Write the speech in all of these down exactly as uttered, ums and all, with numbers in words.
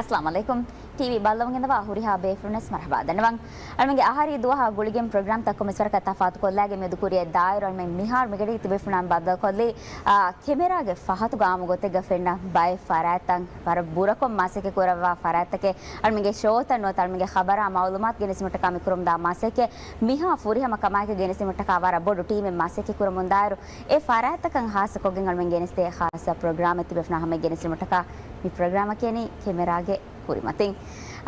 އައްސަލާމު ޢަލައިކުމް. ޓީވީ ބައްލަވަން އިންނަވާ ހުރިހާ ބޭފުޅުންނަސް މަރުޙަބާ ދަންނަވަން. އަޅުމެންގެ އަހަރީ ދުވަހާ ގުޅިގެން ޕްރޮގްރާމްތައް ކޮންމެސް ވަރަކަށް ތަފާތުކޮށްލައިގެން މިއަދު ކުރިއަށް ދާއިރު އަޅުމެން މިހާރު މިގަޑީ ތިބޭފުޅުންނާ ބައްދަލުކޮށްލީ، އާ، ކެމެރާގެ ފަހަތުގަ އާއްމު ގޮތެއްގަ ފެންނަ ބައެއް ފަރާތްތައް، ވަރަށް ބުރަކޮށް މަސައްކަތް ކުރައްވާ ފަރާތްތަކެއް، އަޅުމެންގެ ޝޯތައް ނުވަތަ އަޅުމެންގެ ޚަބަރާ މައުލޫމާތު ގެނެސްދިނުމަށްޓަކާ މި ކުރަމުންދާ މަސައްކަތް މިހާ ފުރިހަމަ ކަމާއެކު ގެނެސްދިނުމަށްޓަކާ ވަރަށް ބޮޑު ޓީމެއް މަސައްކަތް ކުރަމުންދާއިރު، އެ ފަރާތްތަކަށް ޚާއްޞަކޮށްގެން އަޅުމެން ގެނެސްދޭ ޚާއްޞަ ޕްރޮގްރާމެއް ތިބޭފުޅުންނާ ހަމަޔަށް ގެނެސްދިނުމަށްޓަކާ މި ޕްރޮގްރާމަށް ކިޔަނީ ކެމެރާގެ ކުރިމަތިން.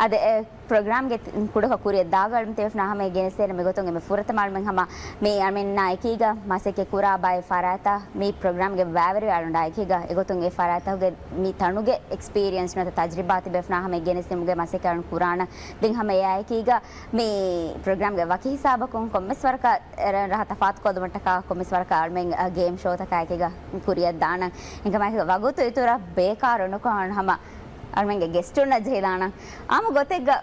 އަދި އެ ޕްރޮގްރާމްގެ ކުޑަކޮށް ކުރިއަށް ދާގަ އަޅުމެން ތިބޭފުޅުންނާ ހަމަޔަށް ގެނެސްދޭނެ މިގޮތުން އެންމެ ފުރަތަމަ އަޅުމެން ހަމަ މި އަޅުމެންނާ އެކީގަ މަސައްކަތް ކުރާ ބައެއް ފަރާތްތައް މި ޕްރޮގްރާމްގެ ބައިވެރިވެ އަޅުންނާ އެކީގަ އެގޮތުން އެ ފަރާތްތަކުގެ މި ތަނުގެ އެކްސްޕީރިއެންސް ނުވަތަ ތަޖްރިބާ ތިބޭފުޅުންނާ ހަމަޔަށް ގެނެސްދިނުމުގެ މަސައްކަތް އަޅުން ކުރާނަން. ދެން ހަމަ އެއާއެކީގަ މި ޕްރޮގްރާމްގެ ވަކި ހިސާބަކުން ކޮންމެސް ވަރަކަށް ރަހަ ތަފާތުކޮށްލުމަށްޓަކާ ކޮންމެސް ވަރަކަށް އަޅުމެން ގޭމް ޝޯތަކާއެކީގަ ކުރިއަށް ދާނަން. އެކަމާއެކީގަ ވަގުތު އިތުރަށް ބޭކާރު ނުކޮށް ހަމަ އަޅުމެންގެ ގެސްޓުންނަށް ޖެހިލާނަން. އާއްމު ގޮތެއްގަ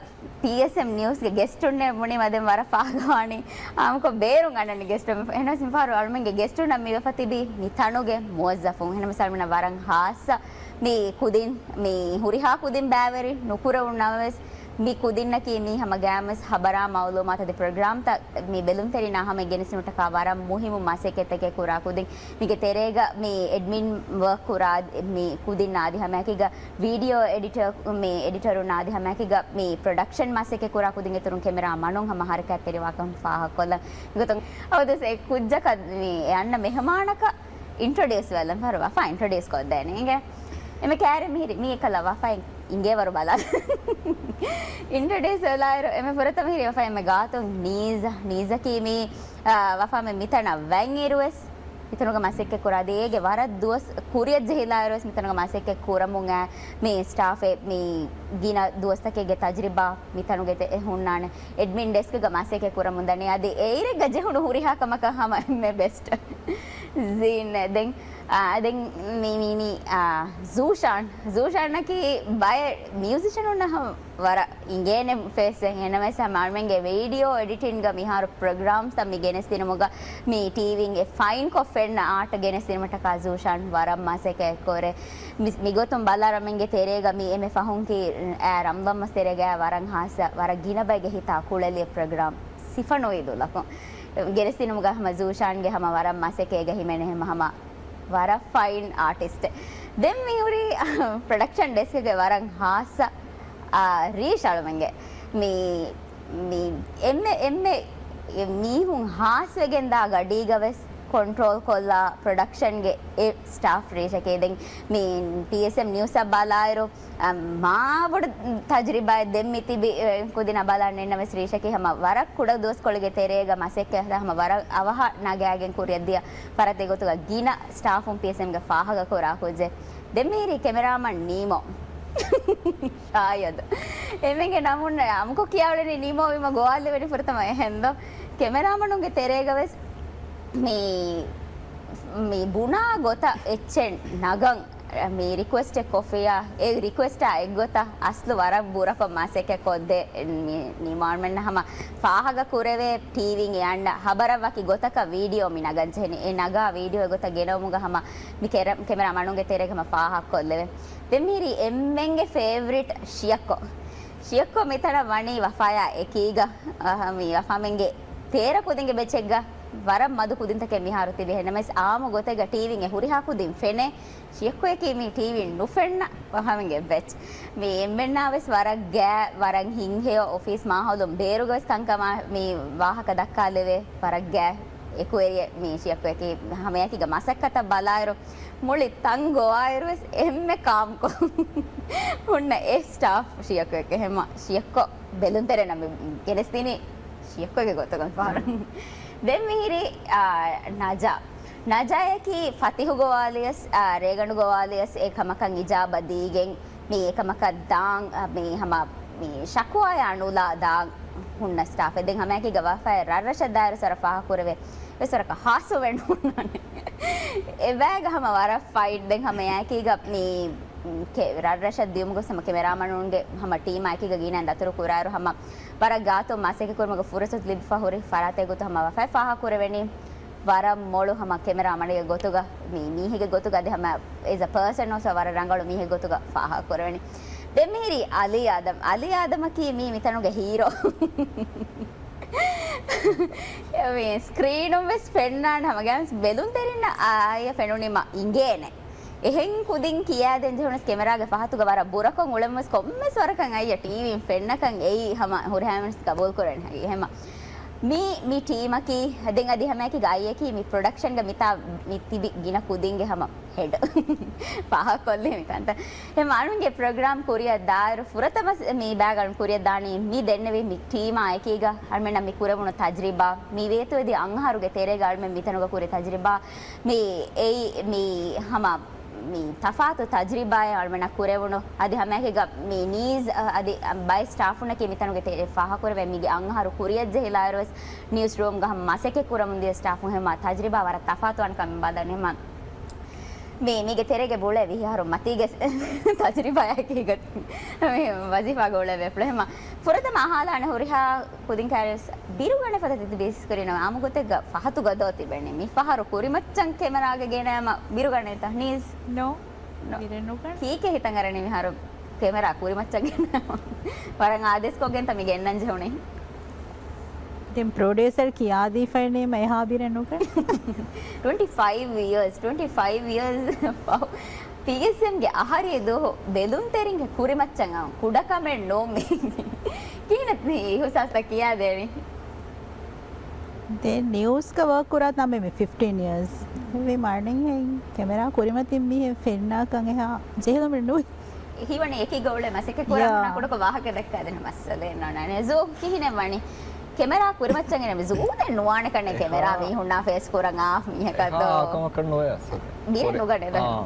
ޓީއެސްއެމް ނިއުސްގެ ގެސްޓުންނޭ ބުނީމަ ދެން ވަރަށް ފާހަގަވާނީ. އާއްމުކޮށް ބޭރުން އަންނަނީ ގެސްޓުން. އެހެނަސް މިފަހަރު އަޅުމެންގެ ގެސްޓުންނަށް މި ވެފަ ތިބީ މި ތަނުގެ މުވައްޒަފުން. އެހެނަސް އަޅުމެންނަށް ވަރަށް ޚާއްޞަ މި ކުދިން، މި ހުރިހާ ކުދިން ބައިވެރި ނުކުރެވުނު ނަމަވެސް، މި ކުދިންނަކީ މީ ހަމަ ގާމްވެސް ޚަބަރާ މައުލޫމާތު އަދި ޕްރޮގްރާމްތައް މި ބެލުންތެރިންނާ ހަމަ ގެނެސްދިނުމަށްޓަކާ ވަރަށް މުހިއްމު މަސައްކަތްތަކެއް ކުރާ ކުދިން. މީގެ ތެރޭގަ މި އެޑްމިން ވަރކް ކުރާ މި ކުދިން އާދި ހަމައެކީގަ ވީޑިއޯ އެޑިޓަރ، މި އެޑިޓަރުން އާދި ހަމައެކީގަ މި ޕްރޮޑަކްޝަން މަސައްކަތް ކުރާ ކުދިން އިތުރުން ކެމެރާ މަނުން ހަމަ ހަރަކާތްތެރިވާކަން ފާހަގަކޮށްލަން. މިގޮތުން އަވަދުސް އެ ކުއްޖަކަށް މި އެ އަންނަ މެހެމާނަކަށް އިންޓްރޮޑިއުސް ވެލަން ފަހަރު ވަފާ އިންޓްރޮޑިއުސް ކޮށްދޭނެ އިނގޭ. އެމެ ކައިރި މިހިރި މީ އެކަލަ ވަފާއިން އިނގޭވަރު ބަލާ. އިންޓްރޮޑިއުސް ވެލާއިރު އެމެ ފުރަތަމަ ހިރި ވަފާ އެމެ ގާތުން ނީޒަ، ނީޒަކީ މީ، އާ، ވަފާ މެ މިތަނަށް ވަންއިރުވެސް މިތަނުގަ މަސައްކަތް ކުރާ އަދި އޭގެ ވަރަށް ދުވަސް ކުރިއަށް ޖެހިލާއިރުވެސް މިތަނުގަ މަސައްކަތް ކުރަމުން އައި މި ސްޓާފެއް މި ގިނަ ދުވަސްތަކެއްގެ ތަޖްރިބާ މިތަނުގެ ތެ-، ހުންނާނެ. އެޑްމިން ޑެސްކްގަ މަސައްކަތް ކުރަމުން ދަނީ އަދި އެއިރެއްގަ ޖެހުނު ހުރިހާ ކަމަކަށް ހަމަ އެންމެ ބެސްޓް. ޒީން ދެން، އާ، ދެން މި، މި، މި، އާ، ޒޫޝާން، ޒޫޝާންއަކީ ބައެއް މިއުޒިޝަނުންނަށް ހަމަ ވަރަށް އިނގޭނެ ފޭސްއެއް. އެހެނަމެސް ހަމަ އަޅުމެންގެ ވީޑިއޯ އެޑިޓިންގ މިހާރު ޕްރޮގްރާމްސް މި ގެނެސްދިނުމުގަ މި ޓީވީން އެ ފައިންކޮށް ފެންނަ އާޓް ގެނެސްދިނުމަށްޓަކާ ޒޫޝާން ވަރަށް މަސައްކަތް ކުރޭ. މި، މިގޮތުން ބަލާ އަޅުމެންގެ ތެރޭގަ މި އެންމެ ފަހުން ކީ އައި ރަމްޟާން މަސް ތެރޭގަ ވަރަށް ހާއްސަ، ވަރަށް ގިނަ ބައެއްގެ ހިތާ ކުޅެލި ޕްރޮގްރާމް ސިފަނުވީ ދުލަކުން ގެނެސްދިނުމުގަ ހަމަ ޒޫޝާންގެ ހަމަ ވަރަށް މަސައްކަތް އޭގަ ހިމެނޭ ހަމަ، ހަމަ ވަރަށް ފައިން އާޓިސްޓެއް. ދެން މިހުރީ ޕްރޮޑަކްޝަން ޑެސްކްގެ ވަރަށް ހާއްސަ، އާ، ރީޝް އަޅުމެންގެ. މި، މި އެންމެ، އެންމެ މީހުން ހާސްވެގެންދާ ގަޑީގަ ވެސް ކޮންޓްރޯލް ކޮށްލާ ޕްރޮޑަކްޝަންގެ އެ ސްޓާފް ރީޝަކީ. ދެން މި ޓީއެސްއެމް ނިއުސްއަށް ބަލާއިރު، އަ، މާ ބޮޑު ތަޖްރިބާއެއް ދެން މި ތިބި، އެ، ކުދިން އަބަލާން ނެންނަވެސް ރީޝަކީ ހަމަ ވަރަށް ކުޑަ ދުވަސްކޮޅެއްގެ ތެރޭގަ މަސައްކަތް ހަމަ ވަރަށް އަވަހަށް ނަގާގެން ކުރިއަށްދިޔަ ފަރާތެއް ގޮތުގަ ގިނަ ސްޓާފުން ޕީއެސްއެމްގެ ފާހަގަކުރާ ކުއްޖެއް. ދެން މިހިރީ ކެމެރާމަން ނީމޯ. ޝާޔަދު. އެމެންގެ ނަމުން އަމުކޮށް ކިޔާވަޅެނީ ނީމޯ ވީމަ ގޮވާލެވެނީ ފުރަތަމަ އެހެންދޯ. ކެމެރާމަނުންގެ ތެރޭގަ ވެސް މި، މި ބުނާ ގޮތަށް އެއްޗެއް ނަގަން މި ރިކުއެސްޓެއް ކޮށްފިއްޔާ، އެ ރިކުއެސްޓާ އެއްގޮތަށް އަސްލު ވަރަށް ބުރަކޮށް މަސައްކަތް ކޮށްދޭ. މި، މި މާންމެންނަށް ހަމަ ފާހަގަ ކުރެވޭ ޓީވީން އެ އަންނަ ހަބަރަށް ވަކި ގޮތަކަށް ވީޑިއޯ މި ނަގަން ޖެހެނީ. އެ ނަގާ ވީޑިއޯ އެގޮތަށް ގެނައުމުގަ ހަމަ މި ކެރަ-، ކެމެރާ މަނުންގެ ތެރޭގަ ހަމަ ފާހަގަ ކޮށްލެވޭ. ދެން މިހިރީ އެންމެންގެ ފޭވަރިޓް ޝިޔަކޯ. ޝިޔަކޯ މިތަނަށް ވަނީ ވަފާޔާ އެކީގަ، އަހަ، މި ވަފާމެންގެ ތޭރަ ކުދިންގެ ބެޗެއްގަ ވަރަށް މަދު ކުދިންތަކެއް މިހާރު ތިބި. އެހެނަމެސް އާއްމު ގޮތެއްގަ ޓީވީން އެ ހުރިހާ ކުދިން ފެނޭ. ޝިޔަކޯއަކީ މި ޓީވީން ނުފެންނަ ވަފާމެންގެ ބެޗް. މި އެންމެންނާ ވެސް ވަރަށް ގާތް، ވަރަށް ހިތްހެޔޮ އޮފީސް މާހައުލުން ބޭރުގަ ވެސް ކަންކަމާ މި ވާހަކަ ދައްކާލެވޭ. ވަރަށް ގާތް އެކުވެރިއެއް މި ޝިޔަކޯއަކީ. ހަމައެކީގަ މަސައްކަތަށް ބަލާއިރު، މުޅި ތަން ގޮވާއިރުވެސް އެންމެ ކާމްކޮށް ހުންނަ އެއް ސްޓާފް ޝިޔަކޯއެކޭ. ހަމަ ޝިޔަކޯ ބެލުންތެރޭ ނަމެއް ގެނެސްދިނީ ޝިޔަކޯގެ ގޮތުގަ ފަހަރު. ދެން މިހިރީ، އާ، ނަޖާ. ނަޖާއަކީ ފަތިހު ގޮވާލިޔަސް، އާ، ރޭގަނޑު ގޮވާލިޔަސް އެ ކަމަކަށް އިޖާބަ ދީގެން މި އެކަމަކަށް ދާން، އާ، މި ހަމަ މި ޝަކުވާޔާ ނުލާ ދާން ހުންނަ ސްޓާފެއް. ދެން ހަމައެކީގަ ވަފާއެއް ރަށްރަށަށް ދާއިރު ސަރަ ފާހަކުރެވޭ. ވެސް ވަރަކަށް ހާސްވެ ނޫންނާނެ. އެބައިގަ ހަމަ ވަރަށް ފައިޓް. ދެން ހަމަ އެއާއެކީގަ މި ކެ-، ރަށްރަށަށް ދިޔުމުގަ ހަމަ ކެމެރާމަނުންގެ ހަމަ ޓީމާ އެކީގަ ގިނަ ދަތުރު ކުރާއިރު ހަމަ ވަރަށް ގާތުން މަސައްކަތް ކުރުމުގެ ފުރުސަތު ލިބިފަ ހުރި ފަރާތެއް ގޮތު ހަމަ ވަފާ ފާހަކުރެވެނީ. ވަރަށް މޮޅު ހަމަ ކެމެރާ މަނެގެ ގޮތުގަ، މި މީހެއްގެ ގޮތުގަ އަދި ހަމަ އެޒް އަ ޕާސަން އޮސް ވަރަށް ރަނގަޅު މީހެއް ގޮތުގަ ފާހަގަ ކުރެވެނީ. ދެން މިހިރީ އަލީ އާދަމް. އަލީ އާދަމަކީ މީ މިތަނުގެ ހީރޯ. މީ ސްކްރީނުން ވެސް ފެންނާނެ ހަމަގައިމުވެސް ބެލުންތެރިންނަށް އާއިއަށް ފެނުނީމަ އިނގޭނެ. އެހެން ކުދިން ކިޔާދޭން ޖެހުނަސް ކެމެރާގެ ފަހަތުގަ ވަރަށް ބުރަކޮށް އުޅެމުންވެސް ކޮންމެސް ވަރަކަށް އައިއްޔަ ޓީވީން ފެންނަކަން އެއީ ހަމަ ހުރިހާ މީހުންވެސް ގަބޫލުކުރަން ހަގީ. ހަމަ މީ، މި ޓީމަކީ ދެން އަދި ހަމައެކީ ގާތް އެކީ މި ޕްރޮޑަކްޝަންގަ މިތާ މި ތިބި ގިނަ ކުދިންގެ ހަމަ ހެޑް ފާހަގަކޮށްލީ މިކަންތައް. އެހެން އަޅުންގެ ޕްރޮގްރާމް ކުރިއަށް ދާއިރު ފުރަތަމަ މި ބާގަ އަޅުން ކުރިއަށް ދާނީ މި ދެންނެވި މި ޓީމާ އެކީގަ އަޅުމެންނަށް މި ކުރެވުނު ތަޖްރިބާ، މި ވޭތުވެދިޔަ އަށް އަހަރުގެ ތެރޭގަ އަޅުމެން މިތަނުގަ ކުރި ތަޖްރިބާ، މި އެއީ މި ހަމަ މި ތަފާތު ތަޖްރިބާއެއް އަޅުމެންނަށް ކުރެވުނު. އަދި ހަމައެކީގަ މި ނީޒް، އަ، އަދި ބައެއް ސްޓާފުންނަކީ މިތަނުގެ ތެރޭ ފާހަގަކުރެވޭ މީގެ އަށް އަހަރު ކުރިއަށް ޖެހިލާއިރުވެސް ނިއުސް ރޫމްގަ ހަމަ މަސައްކަތް ކުރަމުން ދިޔަ ސްޓާފުން ހަމަ ތަޖްރިބާ ވަރަށް ތަފާތުވާނެ ކަމެއް ބަލަނީ ހަމަ މި، މީގެ ތެރޭގަ އުޅޭ ވިހި އަހަރު މަތީގެ ތަޖްރިބާއަކީގަ މި ވަޒީފާގަ އުޅޭ ވޭފުޅެއް ހަމަ ފުރަތަމަ އަހާލާނެ ހުރިހާ ކުދިން ކާރިޔަސް ބިރުގަނެފަދަ ތިތިބީސްކުރިނަމަ އާއްމުގޮތެއްގަ ފަހަތުގަ ދޯ ތިބެނީ. މި ފަހަރު ކުރިމައްޗަށް ކެމެރާގަ ގެނައިމަ ބިރުގަނޭތަ؟ ނީޒް؟ ނޯ. ނޯ. ބިރެއް ނުގަނެ. ކީކޭ ހިތަށް އަރަނީ މިހާރު ކެމެރާ ކުރިމައްޗަށް ގެނައިމަ؟ ވަރަށް އާދޭސްކޮށްގެންތަ މި ގެންނަން ޖެހުނީ؟ ދެން ޕްރޮޑިއުސަރ ކިޔާދީފައިނީމަ އެހާ ބިރެއް ނުގަނެ. ޓްވެންޓީ ފައިވް ޔިއަރސް، ޓްވެންޓީ ފައިވް ޔިއަރސް ފަހު. ޕީއެސްއެމްގެ އަހަރީ ދުވަހު ބެލުންތެރިންގެ ކުރިމައްޗަށް އައުން ކުޑަކަމެއް ނޫން މީ. ކިހިނެއް މި އިހުސާސްތައް ކިޔާދޭނީ؟ ދެން ނިއުސްގަ ވާކް ކުރާ ނަމެ މި ފިފްޓީން ޔިއަރސް. މި މާނައީ ކެމެރާ ކުރިމަތިން މީހެއް ފެންނާކަން އެހާ ޖެހިލުމެއް ނޫން. ހީވަނީ އެކީގަ އުޅޭ މަސައްކަތް ކުރާ ޔާ. ހުންނަ ކުޑަކޮށް ވާހަކަ ދައްކާދޭނެ މައްސަލައެއް ނޯންނާނެ. ޒޫ ކިހިނެއް ވަނީ؟ ކެމެރާ ކުރިމައްޗަށް ގެނައިމަ ޒޫދެއް ނުވާނެ ކަންނޭ ކެމެރާ މީހުންނާ ފޭސް ކުރަން އާ މީހަކަށް ދޯ. އާ، ކަމަކަށް ނުވޭ އަސްލު. ބިރެއް ނުގަނެ ދޯ. އާ.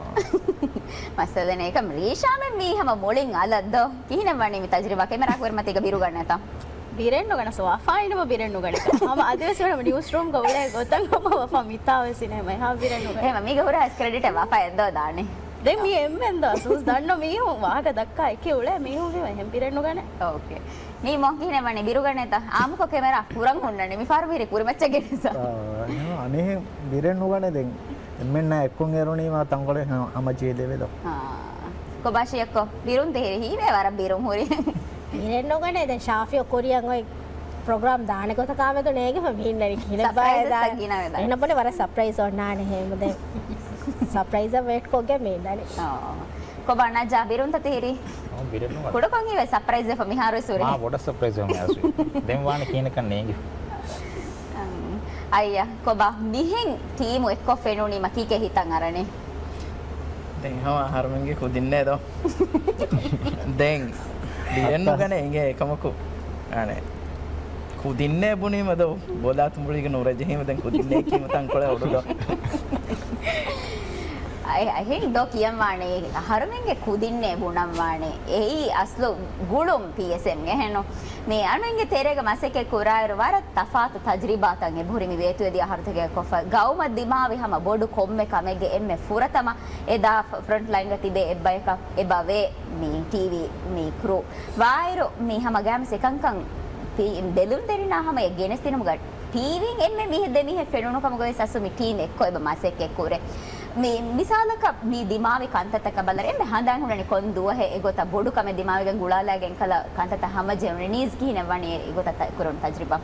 މައްސަލަ ނޭ އެކަމް ރީޝާމެން މީ ހަމަ މުޅިން އަލަށް ދޯ. ކިހިނެއް ވަނީ މި ތަޖްރިބާ ކެމެރާ ކުރިމަތީގަ ބިރުގަނެތަ؟ ބިރެއް ނުގަނެ ސޯ ވަފާއިނުމަ ބިރެއް ނުގަނެ. ހަމަ އަދިވެސް ވަނަ ނިއުސް ރޫމްގަ އުޅޭ ގޮތަށް ހަމަ ވަފާ މިތާވެސް އިނޭ މައިހާ ބިރެއް ނުގަނެ. އެހެމަ މީގަ ހުރާ ކްރެޑިޓެއް ވަފާ އެއްދޯ ދާނެ. ދެން މީ އެންމެން ދޯ ސޫސް ދަންނަ މީހުން ވާހަކަ ދައްކާ އެކި އުޅޭ މީހުން ވީމަ އެހެން ބިރެއް ނުގަނެ. އޯކޭ. މީ މޮ ކިހިނެއް ވަނީ ބިރުގަނޭތަ؟ އާއްމުކޮށް ކެމެރާ ކުރަން ހުންނަނީ މި ފަހަރު މިހިރީ ކުރިމައްޗަށް ގެނެސް. އާ، އަނެއް ބިރެއް ނުގަނެ ދެން. އެންމެންނާ އެއްކޮށް އެރުނީމާ ތަންކޮޅެއް ހަ-، ހަމަ ޖެހިލެވޭ ދޯ. އާ. ކޮބާ ޝިޔައްކޮ ބިރުން ތެހެރި ހީވޭ ވަރަށް ބިރުން ހުރި. ބިރެއް ނުގަނެ ދެން ޝާފިޔަށް ކުރިއަށް އޮތް ޕްރޮގްރާމް ދާނެ ގޮތަކާމެދު ނޭނގިފަ މިހިންނަނީ ކިހިނެއް ސަޕްރައިޒް ބާ ތައް ގިނަވެދާނެ. އެހެން ބުނި ވަރަށް ސަޕްރައިޒް އޮންނާނެ ހޭމު ދެން. ސަޕްރައިޒަށް ވެއިޓް ކޮށްގެން މި އިންނަނީ. އާ. ކޮބާ ނަޖާ ބިރުންތަ ތިހިރީ؟ އާ، ބިރެއް ނުގަނެ. ކުޑަކޮށް ހީވޭ ސަޕްރައިޒް ވެފަ މިހާރު ވެސް ހުރި. މާ ބޮޑަށް ސަޕްރައިޒް ވެފަ މިހާރު ވެސް. ދެން ވާނެ ކިހިނެއްކަން ނޭނގި. އައްޔަ، ކޮބާ މިހެން ޓީމު އެއްކޮށް ފެނުނީމަ ކީކޭ ހިތަށް އަރަނީ؟ ދެން ހަމަ އަހަރުމެންގެ ކުދިންނޭ ދޯ. ދެން ބިރެއް ނުގަނެ އިނގޭ އެކަމަކު. އަނެ. ކުދިންނޭ ބުނީމަ ދޯ. ބޮލާ ތުނބުޅީގެ ނުރެ ޖެހީމަ ދެން ކުދިންނޭ ކީމަ ތަންކޮޅެއް އޮޑު ދޯ. އެ-، އެހެން ދޯ ކިޔަން ވާނެ. އަހަރުމެންގެ ކުދިންނޭ ބުނަން ވާނެ. އެއީ އަސްލު ގުޅުން ޕީއެސްއެމްގެ ހެނު. މި އަޅުމެންގެ ތެރޭގަ މަސައްކަތް ކުރާއިރު ވަރަށް ތަފާތު ތަޖްރިބާތައް އެބަހުރި މި ވޭތުވެދިޔަ އަހަރުތަކެއް ކޮށްފަ. ގައުމަށް ދިމާވި ހަމަ ބޮޑު ކޮންމެ ކަމެއްގެ އެންމެ ފުރަތަމަ އެދާ ފް-، ފްރޮންޓް ލައިންގަ ތިބޭ އެއްބަޔަކަށް އެބަވޭ މި ޓީވީ މި ކްރޫ. ވާއިރު މި ހަމަ ގައިމު ސެކަންކަން ޕީ-، ބެލުންތެރިންނާ ހަމަ އެ ގެނެސްދިނުމުގަ ޓީވީން އެންމެ މީހެއް ދެ މީހެއް ފެނުނު ކަމުގަ ވެސް އަސްލު މި ޓީމް އެއްކޮށް އެބަ މަސައްކަތް ކުރޭ. މި މިސާލަކަށް މި ދިމާވި ކަންތައްތަކަށް ބަލަރ އެންމެ ހަނދާން ހުންނަނީ ކޮން ދުވަހެއް އެގޮތަށް ބޮޑު ކަމެއް ދިމާވެގެން ގުޅާލާގެން ކަލަ ކަންތައްތައް ހަމަޖެހުނީ ނީޒް ކިހިނެއް ވަނީ އެގޮތަށް ތަ-، ކުރުނު ތަޖްރިބާ؟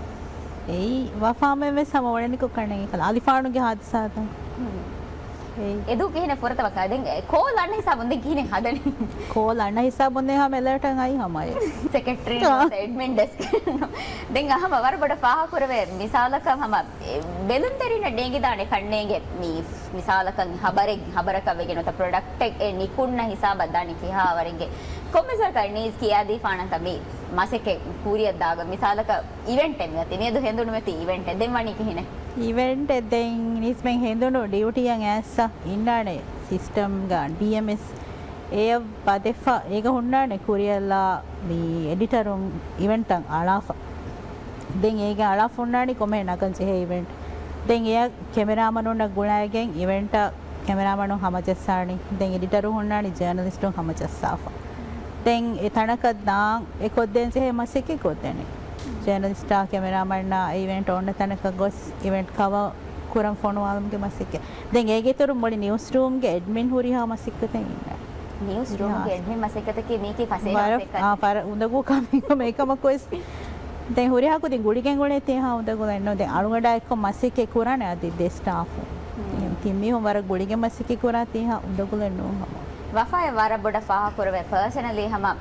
އެއީ ވަފާމެން ވެސް ހަމަ އުޅެނިކޮށް ކަންނޭނގެ ކަލަ އަލިފާނުގެ ހާދިސާތައް. ހުން. އެއީ. އެދޫ ކިހިނެއް ފުރަތަމަ ކަ-، ދެން އެ ކޯލް އަންނަ ހިސާބުން ދެން ކިހިނެއް ހަދަނީ؟ ކޯލް އަންނަ ހިސާބުން ދެން ހަމަ އެލަރޓަށް އައި ހަމައޭ. ސެކްރެޓަރީ އާ. ނުވަތަ އެޑްމިން ޑެސްކް. ދެން އަހަމަ ވަރަށް ބޮޑަށް ފާހަގަކުރެވޭ މިސާލަކަށް ހަމަ އެ، ބެލުންތެރިންނަށް ނޭނގިދާނެ ކަންނޭނގެ މި މިސާލަކަށް ހަބަރެއް، ހަބަރަކަށް ވެގެން ނުވަތަ ޕްރޮޑަކްޓެއް އެ ނިކުންނަ ހިސާބަށް ދާނީ ކިހާވަރެއްގެ ކޮންމެސް ވަރަކަށް ނީޒް ކިޔާދީފާނަންތަ މި މަސައްކަތް ކުރިއަށް ދާގަ މިސާލަކަށް އިވެންޓެއް މިއޮތީ މިއަދު ހެނދުނުމެތި އިވެންޓެއް ދެން ވަނީ ކިހިނެއް؟ އިވެންޓެއް ދެން ނީޒްމެން ހެނދުނު ޑިއުޓީއަށް އައިސް އިންނާނެ ސިސްޓަމްގަ ޑީއެމްއެސް އެއަށް ވަދެފަ އޭގަ ހުންނާނެ ކުރިއަށްލާ މި އެޑިޓަރުން އިވެންޓްތައް އަޅާފަ. ދެން އޭގެ އަޅާފަ ހުންނާނީ ކޮންމެހެން ނަގަން ޖެހޭ އިވެންޓް. ދެން އެއަށް ކެމެރާމަނުންނަށް ގުޅައިގެން އިވެންޓަށް ކެމެރާމަނުން ހަމަޖައްސާނީ. ދެން އެޑިޓަރު ހުންނާނީ ޖާނަލިސްޓުން ހަމަޖައްސާފަ. ދެން އެ ތަނަކަށް ދާން އެ ކޮށްދޭން ޖެހޭ މަސައްކަތް ކޮށްދޭނެ. ޖާނަލިސްޓާ ކެމެރާމަންނާ އެ އިވެންޓް އޮންނަ ތަނަކަށް ގޮސް އިވެންޓް ކަވަރ ކުރަން ފޮނުވާލުމުގެ މަސައްކަތް. ދެން އޭގެ އިތުރުން މުޅި ނިއުސް ރޫމްގެ އެޑްމިން ހުރިހާ މަސައްކަތެއް އިންނަ. ނިއުސް ރޫމުގެ އެޑްމިން މަސައްކަތަކީ މީކީ ފަސޭހަ ވަރަށް، މަސައްކަތެއް. އާ، ވަރަށް އުނދަގޫ ކަމެއް އެކަމަކުވެސް. ދެން ހުރިހާ ކުދިން ގުޅިގެން އުޅޭ ތިހާ އުނދަގޫލެއް ނޫން. ދެން އަޅުގަނޑާ އެއްކޮށް މަސައްކަތް ކުރާނެ އަދި ދެ ސްޓާފު. ތިން މީހުން ވަރަށް ގުޅިގެން މަސައްކަތް ކުރާ ތިހާ އުނދަގޫލެއް ނޫން ހަމަ. ވަފާއަށް ވަރަށް ބޮޑަށް ފާހަގަކުރެވޭ ޕާސަނަލީ ހަމަ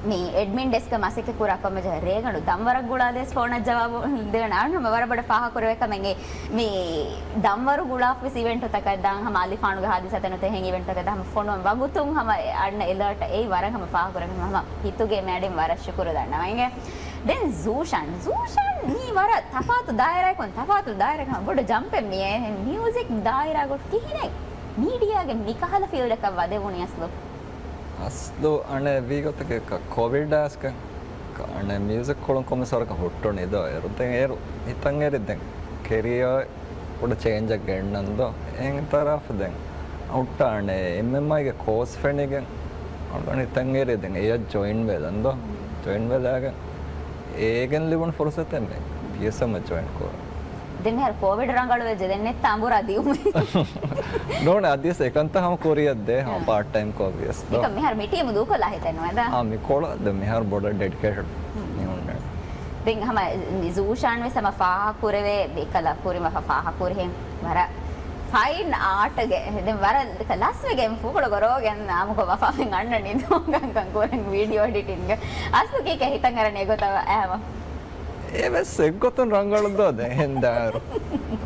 މި އެޑްމިން ޑެސްކަށް މަސައްކަތް ކުރާ ކޮންމެ ޖަހަ ރޭގަނޑު ދަންވަރަށް ގުޅާލިޔަސް ފޯނަށް ޖަވާބު ދެވެން އަޅުން ހަމަ ވަރަށް ބޮޑަށް ފާހަގަކުރެވޭ ކަމެއް މި ދަންވަރު ގުޅާފިސް އިވެންޓުތަކަށް ދާން ހަމަ އަލިފާނުގެ ހާދިސާތައް ނުތެ އެހެން އިވެންޓުތަކަށް ދާ ހަމަ ފޮނުވަން ވަގުތުން ހަމަ އަންނަ އެލާޓަށް އެއީ ވަރަށް ހަމަ ފާހަގަކުރެވޭ ކަމެއް ހަމަ ހިތުގެ މޭޑިން ވަރަށް ޝުކުރު ދަންނަވަން. ދެން ޒޫޝާން، ޒޫޝާން މީ ވަރަށް ތަފާތު ދާއިރާއަކުން ތަފާތު ދާއިރާއަކުން ބޮޑު ޖަމްޕެއް މިއޭ މިއުޒިކް ދާއިރާގަ ކިހިނެއް މީޑިއާގެ މިކަހަލަ ފީލްޑަކަށް ވަދެވުނީ އަސްލު؟ އަސްލު އަނެއް ވީގޮތަކީ ކޮ-، ކޮވިޑް އައިސްގެން އަނެއް މިއުޒިކް ކުޅުން ކޮންމެސް ވަރަކަށް ހުއްޓުނީ ދޯ. އޭރު ދެން އޭރު ހިތަށް އެރި ދެން ކެރިއާ ކުޑަ ޗޭންޖަށް ގެންނަން ދޯ. އެހެން ތަރާފު ދެން ހުއްޓާނެ އެމްއެމްއައިގެ ކޯސް ފެނިގެން އަޅުގަނޑު ހިތަށް އެރި ދެން އެޔަށް ޖޮއިން ވެލަން ދޯ. ޖޮއިން ވެލާގެން އޭގެން ލިބުނު ފުރުސަތެއް މި ޕީއެސްއެމްއަށް ޖޮއިން ކުރުން. ދެން މިހާރު ކޯވިޑް ރަނގަޅުވެއްޖެ ދެން ނެތް ތަނބުރާ ދިއުމެއް. ނޫން އަދިވެސް އެކަންތައް ހަމަ ކުރިއަށް ދޭ ހަމަ ޕާޓް ޓައިމް ކޯ ވިޔަސް ދޯ. މިހާރު މި ޓީމު ދޫކޮށްލާ ހިތެއް ނުވެދާ. އާ، މި ކޮޅަށް ދެ މިހާރު ބޮޑަށް ޑެޑިކޭޓެޑް މި ހުންނެ. ދެން ހަމަ ޒޫޝާން ވެސް ހަމަ ފާހަ ކުރެވޭ ބޭކަލަ ކުރިމަ ފާހަ ކުރިހެން ވަރަށް ފައިން އާޓްގެ ދެން ވަރަށް ލަސްވެގެން ފުކުޅު ގޮރޯގެން ނާމުކޮށް ވަފާމެން އަންނަނީ ދޯންކަންކަން ކުރެން ވީޑިއޯ އެޑިޓިންގ. އަސްލު ކީކޭ ހިތަށް އަރަނީ އެގޮތަށް އައިމަ. އެވެސް އެއްގޮތުން ރަނގަޅު ދޯ ދެން ހެން ދާއިރު.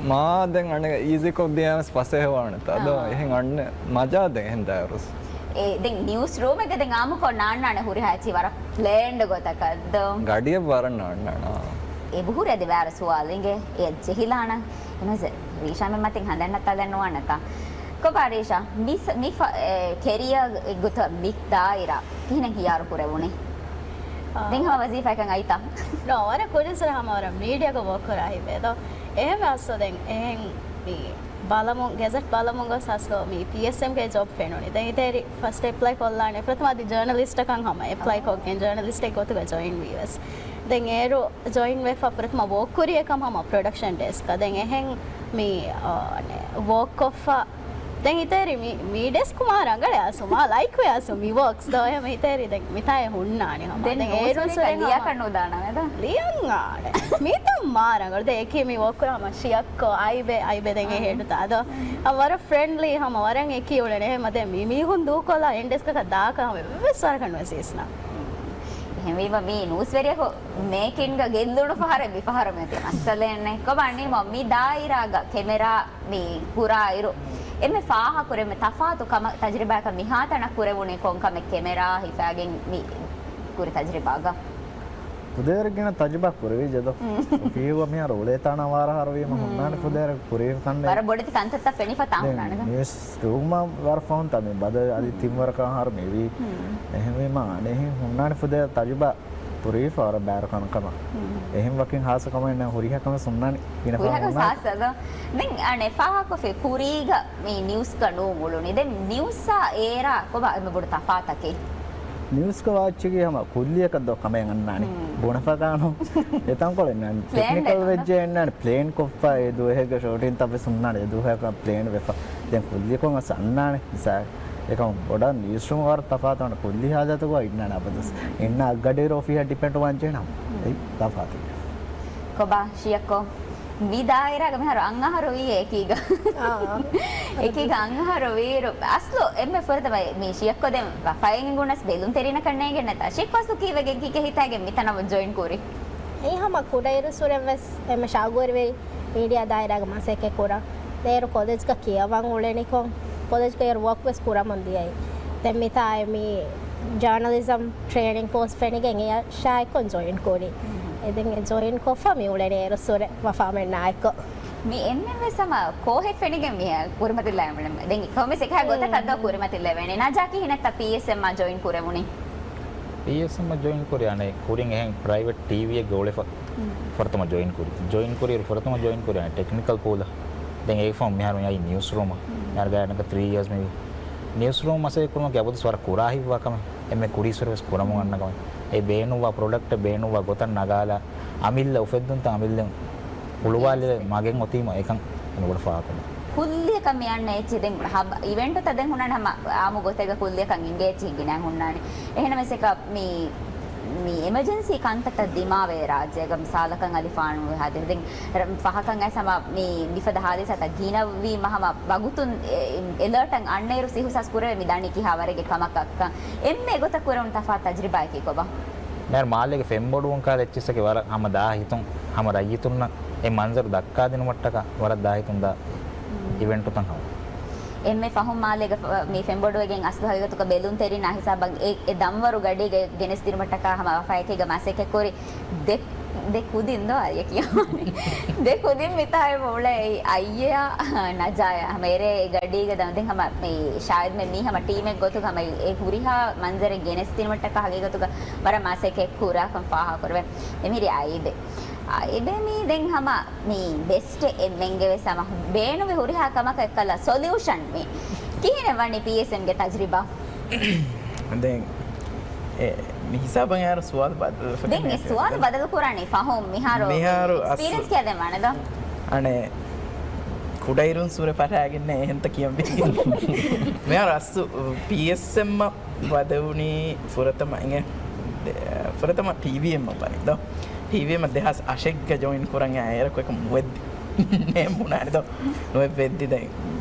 މާ ދެން އަނެއް އީޒީކޮށް ދިޔާވެސް ފަސޭހަވާނެތާ ދޯ. އާ. އެހެން އަންނަ މަޖާ ދެން ހެން ދާއިރު. އެ، ދެން ނިއުސް ރޫމެއްގަ ދެން އާމުކޮށް ނާންނާނެ ހުރިހާ އެއްޗި ވަރަށް ޕްލޭންޑް ގޮތަކަށް ދޯ. ގަޑިއަށް ވަރަށް ނާންނާނާ. އެބަހުރި އަދި ވާރަ ސުވާލު އިނގޭ އެ ޖެހިލާނަ. އެނަސް ރީޝާމެން މަތިން ހަނދަންނަ ތަލެއް ނުވާނެތާ. ކޮބާ ރީޝާ، މި ސ-، މި ފަ-، އެ، ކެރިއާ އެއްގޮތަށް މި ދާއިރާ ކިހިނެއް ހިޔާރު ކުރެވުނީ؟ އާ. ދެން ހަމަ ވަޒީފާއަކަށް އައިތާ؟ ނޯ، ވަރަށް ކުރިން ސުރެ ހަމަ ވަރަށް މީޑިއާގަ ވޯކް ކުރާ ހިތްވޭ ދޯ. އެހެން އަސްލު ދެން އެހެން މި ބަލަމުން، ގެޒެޓް ބަލަމުން ގޮސް އަސްލު މި ޕީއެސްއެމްގެ ޖޮބް ފެނުނީ. ދެން އިތޭރި ފަސްޓް އެޕްލައި ކޮށްލާނެ. ފުރަތަމަ އަދި ޖާނަލިސްޓަކަށް ހަމަ އެޕްލައި ކޮށްގެން ޖާނަލިސްޓެއް ގޮތުގަ ޖޮއިން ވީވެސް. ދެން އޭރު ޖޮއިން ވެފަ ފުރަތަމަ ވޯކް ކުރި އެކަމް ހަމަ ޕްރޮޑަކްޝަން ޑެސްކަށް. ދެން އެހެން މި، އާ، ވޯކް ކޮށްފަ. ދެން އިތޭރި މި، މި ޑެސްކު މާ ރަނގަޅޭ އަސްލު، މާ ލައިކް ވޭ އަސްލު މި ވޯކްސް ދޯ. އެހެން އިތޭރި ދެން މިތާއެއް ހުންނާނެ ހަމަ. ދެން ދެން އޭރުން ސުރެ ހަމަ ލިޔާކަށް ނުދާނަމޭ ދޯ؟ ލިޔަން އާނެ. މިތަން މާ ރަނގަޅު. ދެން އެކީ މި ވޯކް ކުރާ ހަމަ ޝިޔައްކޮ އައިބެ، އައިބެ ދެން އެ ހެޑުތާ ދޯ. ހަމަ ވަރަށް ފްރެންޑްލީ ހަމަ ވަރަށް އެކީ އުޅެނެ. އެހެންމަ ދެން މި މީހުން ދޫކޮށްލާ އެންޑެސްކަކަށް ދާކަށް ހަމަ އެއްވެސް ވަރަކަށް ނުވެސް ވިސްނާ. އެހެންވީމަ މީ ނޫސްވެރިޔަކު މޭކިންގ ގެއްލުނު ފަހަރެއް މި ފަހަރު މިއޮތީ މައްސަލައެއްނެ. ކޮބާ ނީމަ މި ދާއިރާގަ ކެމެރާ މި ކުރާއިރު، އެންމެ ފާހަކުރެ އެންމެ ތަފާތު ކަމަށް ތަޖުރިބާއަކަށް މިހާތަނަށް ކުރެވުނީ ކޮން ކަމެއް ކެމެރާ ހިފާގެން މި ކުރި ތަޖުރިބާގަ؟ ފުދޭވަރެއް ގިނަ ތަޖުބާ ކުރެވިއްޖެ ދޯ. އޮފީހުގަ މިހާރު އުޅޭ ތާނަ ވާރަ ހަރުވީމަ ހުންނާނެ ފުދޭވަރެއް ކުރެވިފަ ކަންނޭނގެ. ވަރަށް ބޮޑެތި ކަންތައްތައް ފެނިފަ ތާ ހުންނާނެ ދޯ. ނިއުސް ރޫމަށް ވަރަށް ފަހުން ތާ މި ބަދަލު އަދި ތިން ވަރަކަށް އަހަރު މިވީ. އެހެންވީމަ އަނެއްހެން ހުންނާނެ ފުދޭވަރެއް ތަޖުބާ ކުރީފަ ވަރަށް ބާރު ކަންކަމަށް. އެހެން ވަކިން ހާއްސަ ކަމެއް ނެތް ހުރިހާ ކަމެއް ހުންނާނެ ގިނަ ފަހަރު ހުންނާނެ. ދެން އަނެއް ފާހަކޮށްފި ކުރީގަ މި ނިއުސްގަ ނޫން އުޅުނީ. ދެން ނިއުސްއާ އޭރާ ކޮބާ އެންމެ ބޮޑު ތަފާތަކީ؟ ނިއުސްގަ ވާއްޗިގީ ހަމަ ކުއްލިއަކަށް ދޯ ކަމެއް އަންނާނެ. ބުނެފަ ގާނު އެތަންކޮޅެއް ނާން. ޓެކްނިކަލް ވެއްޖެ އެންނާނެ. ޕްލޭން ކޮށްފަ އެ ދުވަހެއްގަ ޝޫޓިންތައް ވެސް ހުންނާނެ. އެ ދުވަހަކަށް ޕްލޭން ވެފަ. ދެން ކުއްލިކޮށް އަސް އަންނާނެ. މިސާލް އެކަމަ ބޮޑަށް ނިއުސްރޫމް ވަރަށް ތަފާތު ކުއްލި ހާލަތުގަ އިންނާނެ އަބަދުސް. އިންނަ އަށްގަޑިއިރު އޮފީހަށް ޑިޕެންޑް ވާން ޖެހެނަމަ. އެއީ ތަފާތު. ކޮބާ ޝިޔަކޮ؟ މި ދާއިރާގަ މިހާރު އަން އަހަރު ވީ އެކީގަ. އެކީގަ އަން އަހަރު ވީއިރު އަސްލު އެންމެ ފުރަތަމަ މި ޝިޔަކޮ ދެން ވަފާއެއް އިނގުނަސް ބެލުންތެރިނަކަށް ނޭނގެންނެތާ. ޝިޔަކޮ އަސްލު ކީއްވެގެން ކީކޭ ހިތާގެން މިތަނަށް ޖޮއިން ކުރީ؟ އެއީ ހަމަ ކުޑައިރުއްސުރެވެސް އެންމެ ޝައުގުވެރިވެރި މީޑިއާ ދާއިރާގަ މަސައްކަތް ކުރަން. އޭރު ކޮލެޖްގަ ކިޔަވަން އުޅެނިކޮށް، ކޮލެޖްގަ އޭރު ވޯކް ވެސް ކުރަމުން ދިޔައީ. ދެން މިތާ މި ޖާނަލިޒަމް ޓްރޭނިން ކޯސް ފެނިގެން އެޔަށް ޝާއިކޮން ޖޮއިން ކުރީ. އެ ދެން އެ ޖޮއިން ކޮށްފަ މި އުޅެނީ އޭރުއްސުރެ ވަފާމެންނާއެކު. މި އެންމެން ވެސް ހަމަ ކޯހެއް ފެނިގެން މި ކުރިމަތިލާ އެނބުޅެން. ދެން ކޮންމެސް އެކަހަ ގޮތަކަށް ދޯ ކުރިމަތިލެވޭނެ. ނަޖާ ކިހިނެއްތަ ޕީއެސްއެމްއާ ޖޮއިން ކުރެވުނީ؟ ޕީއެސްއެމްއަށް ޖޮއިން ކުރި އަނެއް ކުރިން އެހެން ޕްރައިވެޓް ޓީވީއެއްގަ އުޅެފަ ފުރަތަމަ ޖޮއިން ކުރި. ޖޮއިން ކުރިއިރު ފުރަތަމަ ޖޮއިން ކުރި އަނެއް ޓެކްނިކަލް ޕޫލަށް. ދެން އޭގެ ފަހުން މިހާރު އައީ ނިއުސްރޫމަށް. މިހާރު ގާތްގަނޑަކަށް ތްރީ އިޔާސް މިވީ. ނިއުސްރޫމް މަސައްކަތް ކުރުމަކީ އަބަދުސް ވަރަށް ކުރާ ހިތްވާ ކަމެއް. އެންމެ ކުރީއްސުރެ ވެސް ކުރަމުން އަންނަ ކަމެއް. އެ ބޭނުންވާ ޕްރޮޑަކްޓެއް ބޭނުންވާ ގޮތަށް ނަގާލާ އަމިއްލަ އުފެއްދުންތައް އަމިއްލަ ހުޅުވާލެވޭ މަގެއް އޮތީމަ އެކަން އެންމެ ބޮޑަށް ފާހަގަކުރުން. ކުއްލިއަކަށް މި އަންނަ އެއްޗެއް ދެން ހަބް އިވެންޓުތައް ދެން ހުންނާނެ ހަމަ އާއްމު ގޮތެއްގަ ކުއްލިއަކަށް އިނގޭ އެއްޗެއް ގިނައިން ހުންނާނެ. އެހެންނަމަވެސް އެކަ މި، މި އެމަޖެންސީ ކަންތައްތައް ދިމާވޭ ރާއްޖޭގަ މިސާލަކަށް އަލިފާނު ހާދިސާ ދެން ރ-، ފަހަކަށް އައިސް ހަމަ މި މިފަދަ ހާދިސާތައް ގިނަވީމަ ހަމަ ވަގުތުން އެ-، އެލާޓަށް އަންނައިރު އިހުސާސް ކުރެވޭ މި ދަނީ ކިހާ ވަރެއްގެ ކަމަކަށްކަން. އެންމެ ގޮތަށް ކުރެވުނު ތަފާތު ތަޖްރިބާއަކީ ކޮބާ؟ މިހާރު މާލޭގެ ފެންބޮޑުވުން ކާލަ އެއްޗިއްސަކީ ވަރަށް ހަމަ ދާ ހިތުން ހަމަ ރައްޔިތުންނަށް އެ މަންޒަރު ދައްކާދިނުމަށްޓަކާ ވަރަށް ދާ ހިތުން ދާ އިވެންޓުތައް ހަމަ. އެންމެ ފަހުން މާލޭގަ ފ-، މި ފެންބޮޑުވެގެން އަސްލު ހަގީގަތުގަ ބެލުންތެރިންނާ ހިސާބަށް އެ، އެ ދަންވަރު ގަޑީގަ ގެނެސްދިނުމަށްޓަކާ ހަމަ ވަފާއެކީގަ މަސައްކަތްކުރި ދެ، ދެ ކުދިން ދޯ އައްޔަ ކިޔަވާނެ. ދެ ކުދިން މިތާއެއް އުޅޭ އައްޔަޔާ ނަޖާޔާ ހަމަ އެރޭ ގަޑީގަ ދަން ދެން ހަމަ މި ޝާޔަދް މެ މީ ހަމަ ޓީމެއް ގޮތުގަ ހަމަ އެ ހުރިހާ މަންޒަރެއް ގެނެސްދިނުމަށްޓަކާ ހަގީގަތުގަ ވަރަށް މަސައްކަތް ކުރާކަން ފާހަގަކުރެވެން. އެމީރި އައިބެ. އައިބެ މީ ދެން ހަމަ މީ ބެސްޓެއް އެންމެންގެ ވެސް ހަމަ ބޭނުމެއް ހުރިހާ ކަމަކަށް ކަލަ ސޮލިއުޝަން މީ. ކިހިނެއް ވަނީ ޕީއެސްއެމްގެ ތަޖްރިބާ؟ ދެން އެ، މި ހިސާބަށް އައިރު ސުވާލު ބަދަލު ދެން އެ ސުވާލު ބަދަލު ކުރާނީ ފަހުން މިހާރު މިހާރު އަސް-، އެކްސްޕީރިއަންސް ކިޔާދެން ވާނެ ދޯ؟ އަނެ ކުޑައިރުން ސޫރެ ފަށާގެންނޭ އެހެންތަ ކިޔަން ވީ. މިހާރު އަސް ޕީއެސްއެމް ވަދެވުނީ ފުރަތަމަ އިނގޭ، ދެ-، ފުރަތަމަ ޓީވީއެމް ވަނީ ދޯ. ޓީވީއެމް ދެހާސް އަށެއްގަ ޖޮއިން ކުރަން އޭރަކު އެކަމް ވެއްދި. ނޭމުނާނެ ދޯ. ނުވެ ވެއްދި ދެން.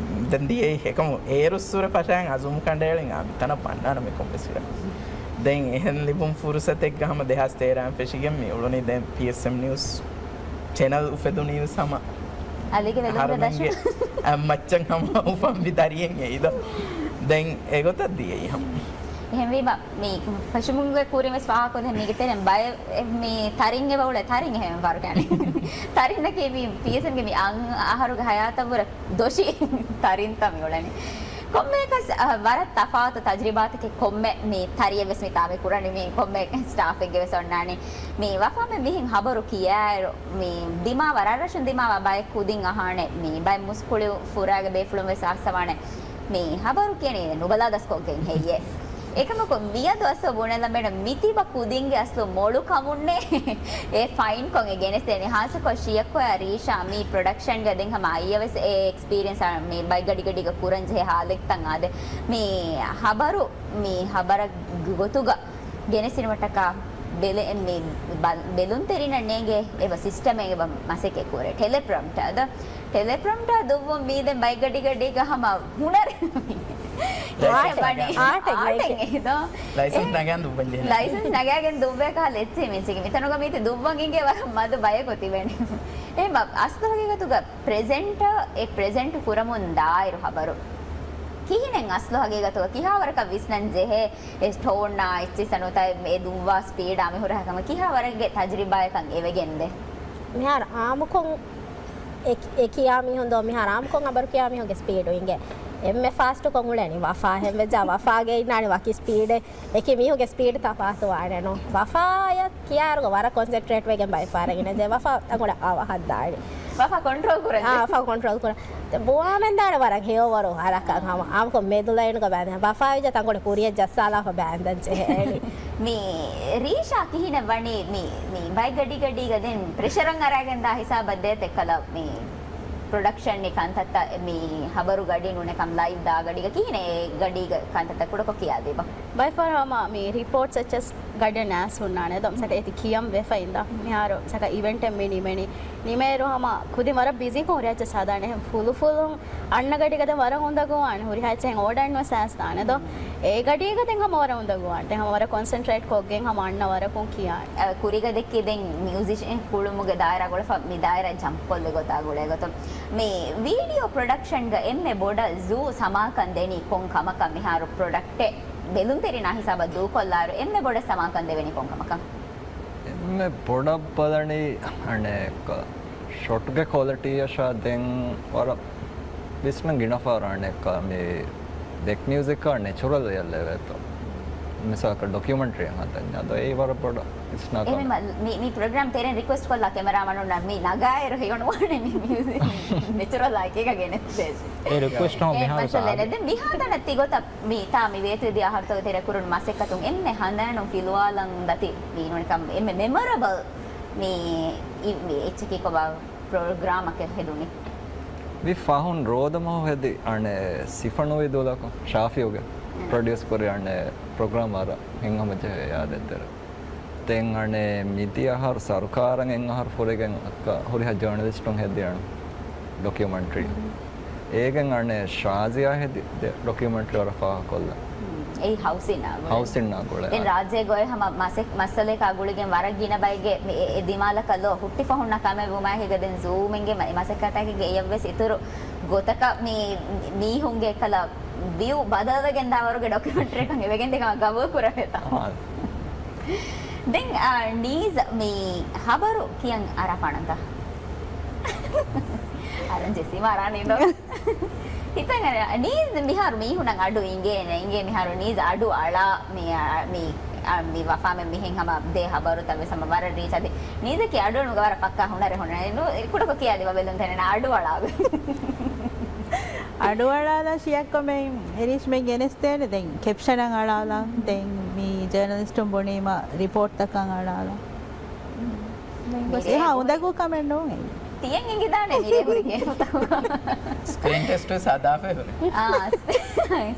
ދެން ދިޔައީ އެކަމު އޭރު ސޫރެ ފަށާން އަޒުމް ކަނޑައެޅިން އާ މިތަނަށް ވަންނާނަމެ ކޮންމެސް ވެރަ. ދެން އެހެން ލިބުން ފުރުސަތެއްގަ ހަމަ ދެހާސް ތޭރައިން ފެށިގެން މި އުޅުނީ ދެން ޕީއެސްއެމް ނިއުސް ޗެނަލް އުފެދުނީ ވެސް ހަމަ އަލީގެ ވެލުން އަހަރުމެންގެ ދަށުން. އަ، މައްޗަށް ހަމަ އުފަންވި ދަރިއެއް އެއީ ދޯ. ދެން އެގޮތަށް ދިޔައީ ހަމަ. އެހެންވީމަ، މި ފެށުމުގެ ކުރިން ވެސް ފާހަގަކޮށް މީގެ ތެރެއިން ބައެއް މި ތަރިން އެބަ އުޅޭ ތަރިން އެހެން ވަރުގެ އަނެއް. ތަރިންނަކީ މި ޕީއެސްއެމްގެ މި އަށް އަހަރުގެ ހަޔާތަށްވުރެ ދޮށި ތަރިންތައް މި އުޅެނީ. ކޮންމެއަކަސް، އަ، ވަރަށް ތަފާތު ތަޖްރިބާތަކެއް ކޮންމެ މި ތަރިއެއް ވެސް މިތާ މި ކުރަނީ މި ކޮންމެ ސްޓާފެއްގެ ވެސް އޮންނާނީ. މި ވަފާ މެ މިހެން ހަބަރު ކިޔާއިރު މި ދިމާވާ ރަށްރަށުން ދިމާވާ ބައެއް ކުދިން އަހާނެ މި ބައެއް މުސްކުޅި ފުރާގެ ބޭފުޅުން ވެސް އައްސަވާނެ. މި ހަބަރު ކިޔަނީ ނުބަލާ ދަސްކޮށްގެން ހެއްޔޭ؟ އެކަމަކު މިއަދު އަސްލު ބުނެލަމެން މިތިބަ ކުދިންގެ އަސްލު މޮޅު ކަމުންނޭ އެ ފައިން ކޮށް އެ ގެނެސްދޭނީ. ހާއްސަކޮށް ޝިޔަކޮޔާ ރީޝާ މީ ޕްރޮޑަކްޝަންގަ ދެން ހަމަ އައްޔަ ވެސް އެ އެކްސްޕީރިއންސް މި ބައިގަޑިގަޑީގަ ކުރަން ޖެހޭ ހާލަތްތައް އާދެ. މި ހަބަރު، މި ހަބަރަށް ގޮތުގަ ގެނެސްދިނުމަށްޓަކާ ބެލެ-، މި ބަ-، ބެލުންތެރިންނަށް ނޭނގޭ އެބަ ސިސްޓަމެއް އެބަ މަސައްކަތް ކުރޭ. ޓެލެޕްރޮމްޓާ ދޯ. ޓެލެޕްރޮމްޓާ ދުއްވުން މީ ދެން ބައިގަޑިގަޑީގަ ހަމަ ހުނަރެއް. އާޓެއް ވަނީ އާޓެއް އާޓެއް އެހެން ދޯ. ލައިސަންސް ނަގާން ދުއްވަން ޖެހޭ. ލައިސަންސް ނަގާގެން ދުއްވޭ ކަހަލަ އެއްޗެއް މި އެއްޗެއް. މިތަނުގަ މީތި ދުއްވަން އިނގޭ ވަރަށް މަދު ބަޔަކު ތިބެނީ. އެ މަ-، އަސްލު ހަގީގަތުގަ ޕްރެޒެންޓަ، އެ ޕްރެޒެންޓް ކުރަމުން ދާއިރު ހަބަރު ކިހިނެއް އަސްލު ހަގީގަތުގަ ކިހާވަރަކަށް ވިސްނަން ޖެހޭ؟ އެ ޓޯނާ އެއްޗިސް ނުތައް އެ ދުއްވާ ސްޕީޑާ މި ހުރިހާ ކަމަށް ކިހާވަރެއްގެ ތަޖްރިބާއެއްކަން އެވެގެންދޭ؟ މިހާރު އާމުކޮށް އެ، އެ ކިޔާ މީހުން ދޯ، މިހާރު އާމުކޮށް ހަބަރު ކިޔާ މީހުންގެ ސްޕީޑު އިނގޭ. އެންމެ ފާސްޓުކޮށް އުޅެނީ ވަފާ ހެންވެއްޖާ ވަފާގެ އިންނާނީ ވަކި ސްޕީޑެއް. އެކި މީހުންގެ ސްޕީޑް ތަފާތު ވާނެ ނޯ. ވަފާއަށް ކިޔާއިރުގަ ވަރަށް ކޮންސެންޓްރޭޓް ވެގެން ބައެއް ފަހަރަށް އިނަޖެ ވަފާ ތަންކޮޅެއް އަވަހަށް ދާނީ. ވަފާ ކޮންޓްރޯލް ކުރަން. އާ، ވަފާ ކޮންޓްރޯލް ކުރަން. ދެ ބުވާމެން ދާނެ ވަރަށް ހެޔޮވަރު ހަރަކަށް ހަމަ. އާމުކޮށް މެދު ލައިނުގަ ބައިން. ވަފާ ވިއްޖެ ތަންކޮޅެއް ކުރިއަށް ޖައްސާލާފަ ބައިން ދަން ޖެހޭނީ. މި ރީޝާ ކިހިނެއް ވަނީ މި، މި ބައިގަޑިގަޑީގަ ދެން ޕްރެޝަރަށް އަރާގެން ދާ ހިސާބަށް ދޭތެ ކަލަ މި ޕްރޮޑަކްޝަން މި ކަންތައްތައް މި ހަބަރު ގަޑި ނޫނެކަން ލައިވް ދާ ގަޑީގަ ކިހިނެއް ގަޑީގަ ކަންތައްތައް ކުޑަކޮށް ކިޔާދީބަ؟ ބައެއްފަހަރު ހަމަ މި ރިޕޯޓްސް އެއްޗެސް ގަޑި ނާސް ހުންނާނެ ދޯ. މިސާލަކަށް އޭތި ކިޔަން ވެފަ އިންދާ. މިހާރު މިސާލަކަށް އިވެންޓެއް މި ނިމެނީ. ނިމޭއިރު ހަމަ ކުދިން ވަރަށް ބިޒީކޮށް ހުރި އެއްޗެއް ސާދާނެ. އެހެން ފުލުފުލުން އަންނަ ގަޑީގަ ދެން ވަރަށް އުނދަގޫވާނެ. ހުރިހާ އެއްޗެއް އޯޑަރެއް ނުވެސް އައިސްދާނެ ދޯ. އޭ ގަޑީގަ ދެން ހަމަ ވަރަށް އުނދަގޫވާނެ. ދެން ހަމަ ވަރަށް ކޮންސެންޓްރޭޓް ކޮށްގެން ހަމަ އަންނަ ވަރަކުން ކިޔާނެ. އަ، ކުރީގަ ދެއްކި ދެން މިއުޒިޝަން ކުޅުމުގެ ދާއިރާ ގުޅެފަ، މި ދާއިރާ ޖަމްޕް ކޮށްލި ގޮތާ ގުޅޭ ގޮތުން. މި ވީޑިއޯ ޕްރޮޑަކްޝަންގަ އެންމެ ބޮޑަށް ޒޫ ސަމާކަން ދެނީ ކޮން ކަމަކަށް މިހާރު ޕްރޮޑަކްޓެއް ބެލުންތެރިންނާ ހިސާބަށް ދޫކޮށްލާއިރު އެންމެ ބޮޑަށް ސަމާކަން ދެވެނީ ކޮން ކަމަކަށް؟ އެންމެ ބޮޑަށް ބަލަނީ އަނެއް ޝޮޓްގެ ކޮލިޓީއަށާ ދެން ވަރަށް ވިސްނަން ގިނަ ފަހަރަށް އަނެއްކާ މި ބެކް މިއުޒިކާ ނެޗުރަލް އެއް ލެވޭތޯ. މިސާލަކަށް ޑޮކިއުމެންޓްރީއެއް ހަދަންޏާ ދޯ އެއީ ވަރަށް ބޮޑަށް ވިސްނާކަށް. އެހެންވީމަ މި، މި ޕްރޮގްރާމް ތެރެއިން ރިކުއެސްޓް ކޮށްލާ ކެމެރާމަނުންނަށް މި ނަގާއިރު ހެޔޮނުވާނެ މި މިއުޒިކް ނެޗުރަލް އާއެކީގަ ގެނެސްދޭށޭ. އެ ރިކުއެސްޓް ހަމަ އެ މިހާރު މައްސަލަ ސާދަ. ދެން މިހާތަނަށް ތިގޮތަށް މި ތާ މި ވޭތުވެދިޔަ އަހަރުތަކުގެ ތެރެ ކުރުނު މަސައްކަތުން އެންމެ ހަނދާނުން ފިލުވާލަން ދަތި މި ނޫނިކަން އެންމެ މެމޮރަބަލް މި، މި އެއްޗަކީ ކޮބާ ޕްރޮގްރާމަކެއް ހެދުނީ؟ މި ފަހުން ރޯދަމަހު ހެދި އަނެއް ސިފަނުވި ދުލަކު ޝާފިއުގެ ޕްރޮޑިއުސް ކުރި އަނެއް ޕްރޮގްރާމަރ ހިނގަމަޖެހޭ ޔާދެއްތެރެ. ދެން އަނެއް މިދިޔަ އަހަރު ސަރުކާރަށް އެއް އަހަރު ފުރިގެން އައްކަ ހުރިހާ ޖާނަލިސްޓުން ހެދި އަނެއް ޑޮކިއުމެންޓްރީ. އޭގެން އަނެއް ޝާޒިޔާ ހެދި ޑޮކިއުމެންޓްރީ ވަރަށް ފާހަގަކޮށްލަ. އެއީ ހައުސިން އާ ގުޅޭ. ހައުސިން އާ ގުޅޭ. ދެން ރާއްޖޭގަ އޮތް ހަމަ މަސެ-، މައްސަލައަކާ ގުޅިގެން ވަރަށް ގިނަ ބައެއްގެ މި އެ، އެ ދިމާލަކަށް ލޯ ހުއްޓިފަ ހުންނަ ކަމެއް ވުމާ ހިގަ ދެން ޒޫމްއިންގެ މަ-، މަސައްކަތަކީގެ އެޔަށްވެސް އިތުރު ގޮތަކަށް މި މީހުންގެ ކަލަ ވިއު ބަދަލުވެގެން ދާ ވަރުގެ ޑޮކިއުމެންޓްރީއަކަށް އެވެގެން ދިގަމަށް ގަބޫލު ކުރެވޭތާ. ދެން، އާ، ނީޒް މި ހަބަރު ކިޔަން އަރާ ފާނަންތަ؟ އަރަން ޖެސީމާ އަރާނީ ދޯ. ހިތަށް އަރާ، ނީޒް މިހާރު މީހުނަށް އަޑު އިނގޭނެ، އިނގޭ މިހާރު ނީޒް އަޑު އަޅާ، މި، އާ، މި، އާ، މި ވަފާމެން މިހެން ހަމަ ދޭ ހަބަރުތައް ވެސް ހަމަ ވަރަށް ރީޗް އަދި ނީޒަކީ އަޑުއަޅުމުގެ ވަރަށް ފައްކާ ހުނަރެއް ހުންނަ. ކުޑަކޮށް ކިޔާދީބަ ބެލުންތެރިންނަށް އަޑު އަޅާ. އަޑުއަޅާލާ ޝިޔައްކޮމެން އެރީޝްމެން ގެނެސްދޭނެ ދެން ކެޕްޝަނަށް އަޅާލާ. ދެން މި ޖަރނަލިސްޓުން ބުނީމަ ރިޕޯޓްތަކަށް އަޅާލާ. ދެން ގޮސް މިރޭ އެހާ ހުރި އުނދަގޫ ކަމެއް ނޫން. ތިޔަން އެނގިދާނެ މިރޭ ހުރި ގޭފުތަކުގަ. ސްކްރީން ޓެސްޓް ވެސް ހަދާފަ ހުރި. އާ،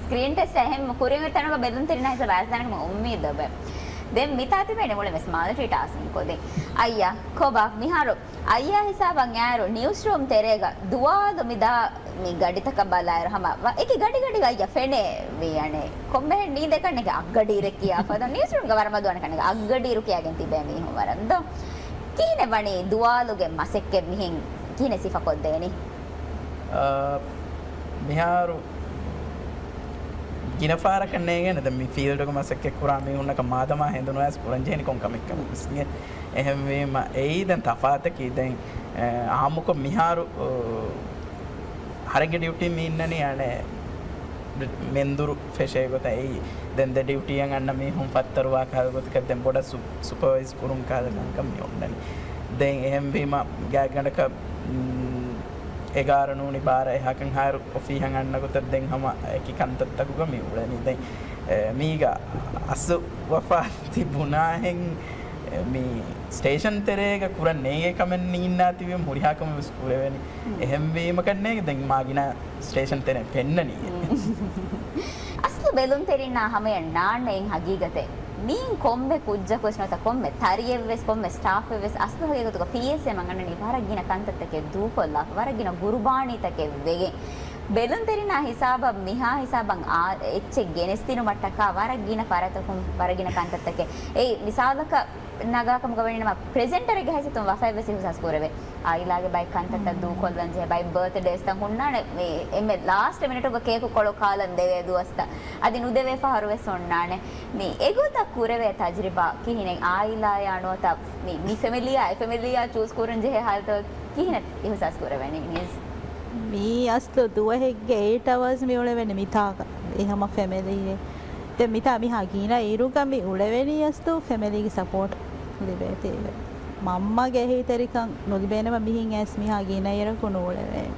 ސްކްރީން ޓެސްޓް އެހެން ކުރިން ތަނުގަ ބެލުންތެރިންނާ ހިސާބަށް އައިސްދާނެ އުއްމީދު އޮބެ. ދެން މިތާ ތިބޭނެ މުޅިން ވެސް މާލެ ޓްރީޓް އާސް ކޮށްދޭ. އައްޔާ، ކޮބާ މިހާރު އައްޔާ ހިސާބަށް އައިރު ނިއުސްރޫމް ތެރޭގަ ދުވާލު މިދާ މި ގަޑިތަކަށް ބަލާއިރު ހަމަ ވަ-، އެކި ގަޑި ގަޑިގަ އައްޔާ ފެނޭ ވީ އަނެއް. ކޮންމެހެން ނީދޭ ކަންނޭނގެ އަށްގަޑިއިރެއް ކިޔާފަ. ނިއުސްރޫމްގަ ވަރަށް މަދުވާނެ ކަންނޭނގެ އަށްގަޑިއިރު ކިޔާގެން ތިބޭ މީހުން ވަރަށް ދޯ. ކިހިނެއް ވަނީ ދުވާލުގެ މަސައްކަތް މިހެން ކިހިނެއް ސިފަކޮށްދޭނީ؟ އާ، މިހާރު ގިނަ ފަހަރަކަށް ނޭނގޭނެ ދެން މި ފީލްޑުގެ މަސައްކަތް ކުރާ މީހުންނަކަށް މާދަމާ ހެނދުނުވާސް ކުރަންޖެހެނީ ކޮން ކަމެއްކަން ވެސް. އެހެންވީމަ އެއީ ދެން ތަފާތަކީ ދެން، އެ، އާއްމުކޮށް މިހާރު، އު، ހަރެއްގެ ޑިއުޓީ މި އިންނަނީ އަނެއް މެންދުރު ފެށޭ ގޮތަށް އެއީ. ދެން ދެ ޑިއުޓީއަށް އަންނަ މީހުން ފައްތަރުވާ ކަހަލަ ގޮތަކަށް ދެން ބޮޑަށް ސު-، ސުޕަވައިޒް ކުރުން ކަހަލަ ކަންކަން މި އޮންނަނީ. ދެން އެހެންވީމަ ގާތްގަނޑަކަށް، މް، އެގާރަ ނޫނީ ބާރަ އެހާކަން ހާއިރު އޮފީހަށް އަންނަ ގޮތަށް ދެން ހަމަ އެކި ކަންތައްތަކުގަ މި އުޅެނީ. ދެން، އެ، މީގަ އަސްލު ވަފާ ތި ބުނާހެން، އެ، މި ސްޓޭޝަން ތެރޭގަ ކުރަން ނޭނގޭ ކަމެއް ނީންނާތީވެ ހުރިހާ ކަމެއް ވެސް ކުރެވެނީ. އެހެންވީމަ ކަންނޭނގެ ދެން މާ ގިނަ ސްޓޭޝަން ތެރެއިން ފެންނަނީ. އަސްލު ބެލުންތެރިންނާ ހަމަޔަށް ނާންނައިން ހަގީގަތެއް. މީން ކޮންމެ ކުއްޖަކު ވެސް ނުވަތަ ކޮންމެ ތަރިއެއްވެސް ކޮންމެ ސްޓާފެއްވެސް އަސްލު ހަގީގަތުގަ ޕީއެސްއޭ މަންގަނޑަނީ ވަރަށް ގިނަ ކަންތައްތަކެއް ދޫކޮށްލާފަ، ވަރަށް ގިނަ ގުރުބާނީތަކެއް ވެގެން. ބެލުންތެރިންނާ ހިސާބަށް މިހާ ހިސާބަށް އާ އެއްޗެއް ގެނެސްދިނުމަށްޓަކާ ވަރަށް ގިނަ ފަރާތަކުން ވަރަށް ގިނަ ކަންތައްތަކެއް. އެއީ މިސާލަކަށް ނަގާކަމުގަ ވަނީ ނަމަ ޕްރެޒެންޓަރެއްގެ ހައިސިއްޔަތުން ވަފައެއް ވެސް އިހުސާސް ކުރެވޭ. އާއިލާގެ ބައެއް ކަންތައްތައް ދޫކޮށްލަން ޖެހޭ، ބައެއް ބާތުޑޭސްތައް ހުންނާނެ، މި އެންމެ ލާސްޓް މިނިޓުގަ ކޭކު ކޮޅު ކާލަން ދެވޭ ދުވަސްތައް. އަދި ނުދެވޭ ފަހަރު ވެސް ހުންނާނެ. މި އެގޮތަށް ކުރެވޭ ތަޖްރިބާ ކިހިނެއް؟ އާއިލާޔާ ނުވަތަ މި، މި ފެމިލީއާ އެ ފެމިލީއާ ޗޫސް ކުރަން ޖެހޭ ހާލަތަށް ކިހިނެއް އިހުސާސް ކުރެވެނީ ނީޒް؟ މީ އަސްލު ދުވަހެއްގެ އެއިޓް އަވާސް މި އުޅެވެނީ މިތާގަ. އެ ހަމަ ފެމިލީއެއް. ދެން މިތާ މިހާ ގިނަ އިރުގަ މި އުޅެވެނީ އަސްލު ފެމިލީގެ ސަޕޯޓް ލިބޭތީވެ. މަންމަގެ އެހީތެރިކަން ނުލިބޭނަމަ މިހިން އައިސް މިހާ ގިނަ އިރަކު ނޫޅެވޭނެ.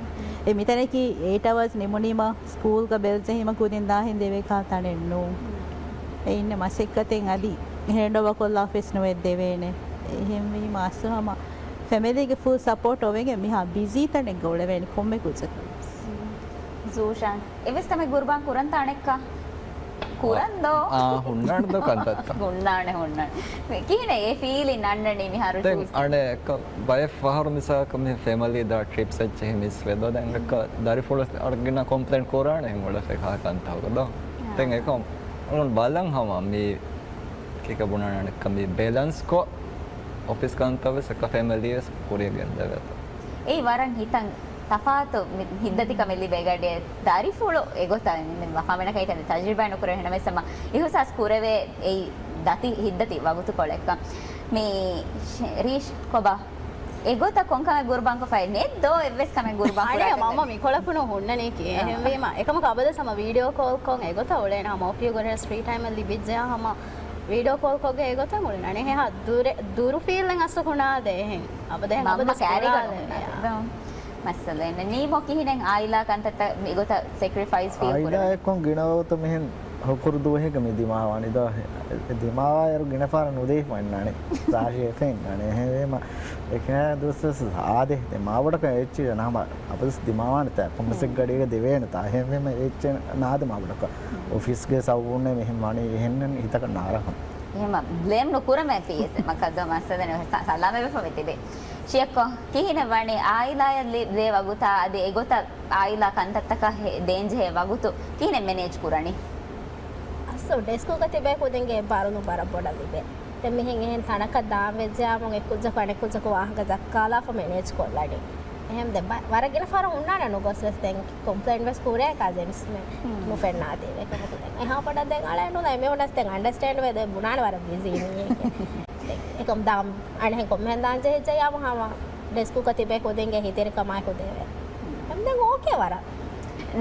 އެ މިތަނަކީ އެއިޓް އަވާސް ނިމުނީމަ ސްކޫލްގަ ބެލް ޖެހީމަ ކުދިން ދާހިން ދެވޭ ކާ ތަނެއް ނޫން. އެ އިންނަ މަސައްކަތެއް އަދި ހޭންޑް އޯވާ ކޮށްލާފަވެސް ނުވެ ދެވޭނެ. އެހެންވީމަ އަސްލު ހަމަ ފެމިލީގެ ފުލް ސަޕޯޓް އޮވެގެން މިހާ ބިޒީ ތަނެއްގަ އުޅެވޭނެ ކޮންމެ ކުއްޖަކު. ޒޫޝާން، އެވެސް ކަމެއް ގުރުބާން ކުރަން ތާނެއްކާ؟ ކުރަން ދޯ؟ އާ، ހުންނާނެ ދޯ ކަންތައްތައް. ހުންނާނެ، ހުންނާނެ. ކިހިނެއް އެ ފީލިން އަންނަނީ މިހާރު ދެން ޝޫސް؟ އަނެއް އެއްކަ ބައެއް ފަހަރު މިސާލަކަށް މި ފެމިލީ ދާ ޓްރިޕްސް އެއްޗެހި މިސް ވެދޯ. ދެން އެއްކަ ދަރިފުޅު އަޅުގަނޑަށް ކޮމްޕްލެއިން ކުރާނެ އެހެން އުޅެފަ ކަންތައް ދޯ. ދެން އެކަމް ބަލަން ހަމަ މި ކިކަ ބުނާނެ އަނެއްކަ މި ބެލަންސް ކޮށް އޮފީސް ކަންތައް ވެސް އެކަ ފެމިލީ ވެސް ކުރިޔަށް ގެންދެވޭތޯ. އެއީ ވަރަށް ހިތަށް ތަފާތު މި-، ހިތްދަތިކަމެއް ލިބޭ ގަޑިއެއް. ދަރިފުޅު އެގޮތަށް މި ވަފާމެނަކަށް ހިތަށް ތަޖްރިބާ ނުކުރޭ. ނަމަވެސް ހަމަ އިހުސާސް ކުރެވޭ އެއީ ދަތި ހިތްދަތި ވަގުތުކޮޅެއްކަން. މި ރީޝް ކޮބާ އެގޮތަށް ކޮންކަމެއް ގުރުބާންކޮށްފައި ނެތް ދޯ؟ އެއްވެސް ކަމެއް ގުރުބާން އަނެއް ކުރާކަށް މަންމަ ނެތް. މިކޮޅަކު ނޫން ހުންނަނީކީ. އާ. އެހެންވީމަ އެކަމަކު އަބަދުވެސް ހަމަ ވީޑިއޯ ކޯލްކޮށް އެގޮތަށް އުޅޭނެ. ހަމަ އޮފީހުގަ ރެސް ފްރީ ޓައިމެއް ލިބިއްޖެޔާ ހަމަ ވީޑިއޯ ކޯލްކޮށްގެން އެގޮތަށް އުޅެން. އަނެއް އެހާ ދުރެ-، ދުރު ފީލްއެއް އަސްލު ހުނާދޭ އެހެން. އަބަދު އެހެން މަންމަ އަބަދުވެސް ކާރިގަ ހުނާދޭ. ނުހުނާދޭ. އެއާ. މައްސަލައެއް ނެތް. ނީމޯ ކިހިނެއް އާއިލާ ކަންތައްތައް މިގޮތަށް ސެކްރިފައިސް ފީލް ކުރެވޭ؟ އާއިލާއެއްކޮން ގިނަ ވަގުތު މިހެން ހުކުރު ދުވަހެއްގަ މި ދިމާވާނީ ދޯ. ދިމާވާއިރު ގިނަ ފަހަރަށް ނުދެވިފަ އިންނާނެ. ރާޝި އެފެ އިންނާނެ. އެހެންވީމަ އެކި ދުވަސްވެސް ސާދެ. ދެ މާބޮޑަކަށް އެއްޗި ނަމަ އަބަސް ދިމާވާނެތާ. ކޮންމެސް ގަޑީގަ ދެވޭނެތާ. އެހެންވީމަ އެއްޗެއް ނާދެ މާބޮޑަކަށް. އޮފީސްގެ ސަބަބުންނޭ މިހެން ވާނީ. އެހެންނެން ހިތަކަށް ނާރަހަން. އެހެމަ ބްލޭމް ނުކުރަމޭ ޕީއެސް މަކައްދަ މައްސަލަ ސަ-، ސަލާމަތްވެފަ މިތިބި. ޝިޔަކޮ، ކިހިނެއް ވަނީ އާއިލާޔަށް ލި-، ދޭ ވަގުތާ އަދި އެގޮތަށް އާއިލާ ކަންތައްތަކަށް ހެ-، ދޭންޖެހޭ ވަގުތު ކިހިނެއް މެނޭޖް ކުރަނީ؟ އަސްލު ޑެސްކުގަ ތިބޭ ކުދިންގެ ބާރުލުން ވަރަށް ބޮޑަށް ލިބޭ. ދެން މިހެން އެހެން ތަނަކަށް ދާން ވެއްޖެއާމު އެއްކުއްޖަކު އަނެއްކުއްޖަކު ވާހަކަ ދައްކާލާފަ މެނޭޖް ކޮށްލަނީ. އެހެން ދެ ބަ-، ވަރަށް ގިނަ ފަހަރަށް ހުންނާނެ ނުގޮސް ވެސް ދެން ކޮމްޕްލެއިން ވެސް ކުރޭ ކަޒިންސް މެ-، ނުފެންނާތީ އެކަމަކު ދެން. އެހާ ބޮޑަށް ދެން އަޅެން ނުލަ އެމީހުނަސް ދެން އަންޑަސްޓޭންޑް ވޭ ދެ ބުނާނެ ވަރަށް ބިޒީ މީހެކޭ. ދެން އެކަމް ދާ އަނެއްހެން ކޮންމެހެން ދާން ޖެހިއްޖެޔާމު ހަމަ ޑެސްކުގަ ތިބޭ ކުދިންގެ ހިތިރިކަމާއެކު ދެވޭ. އެމް ދެން އޯކޭ ވަރަށް.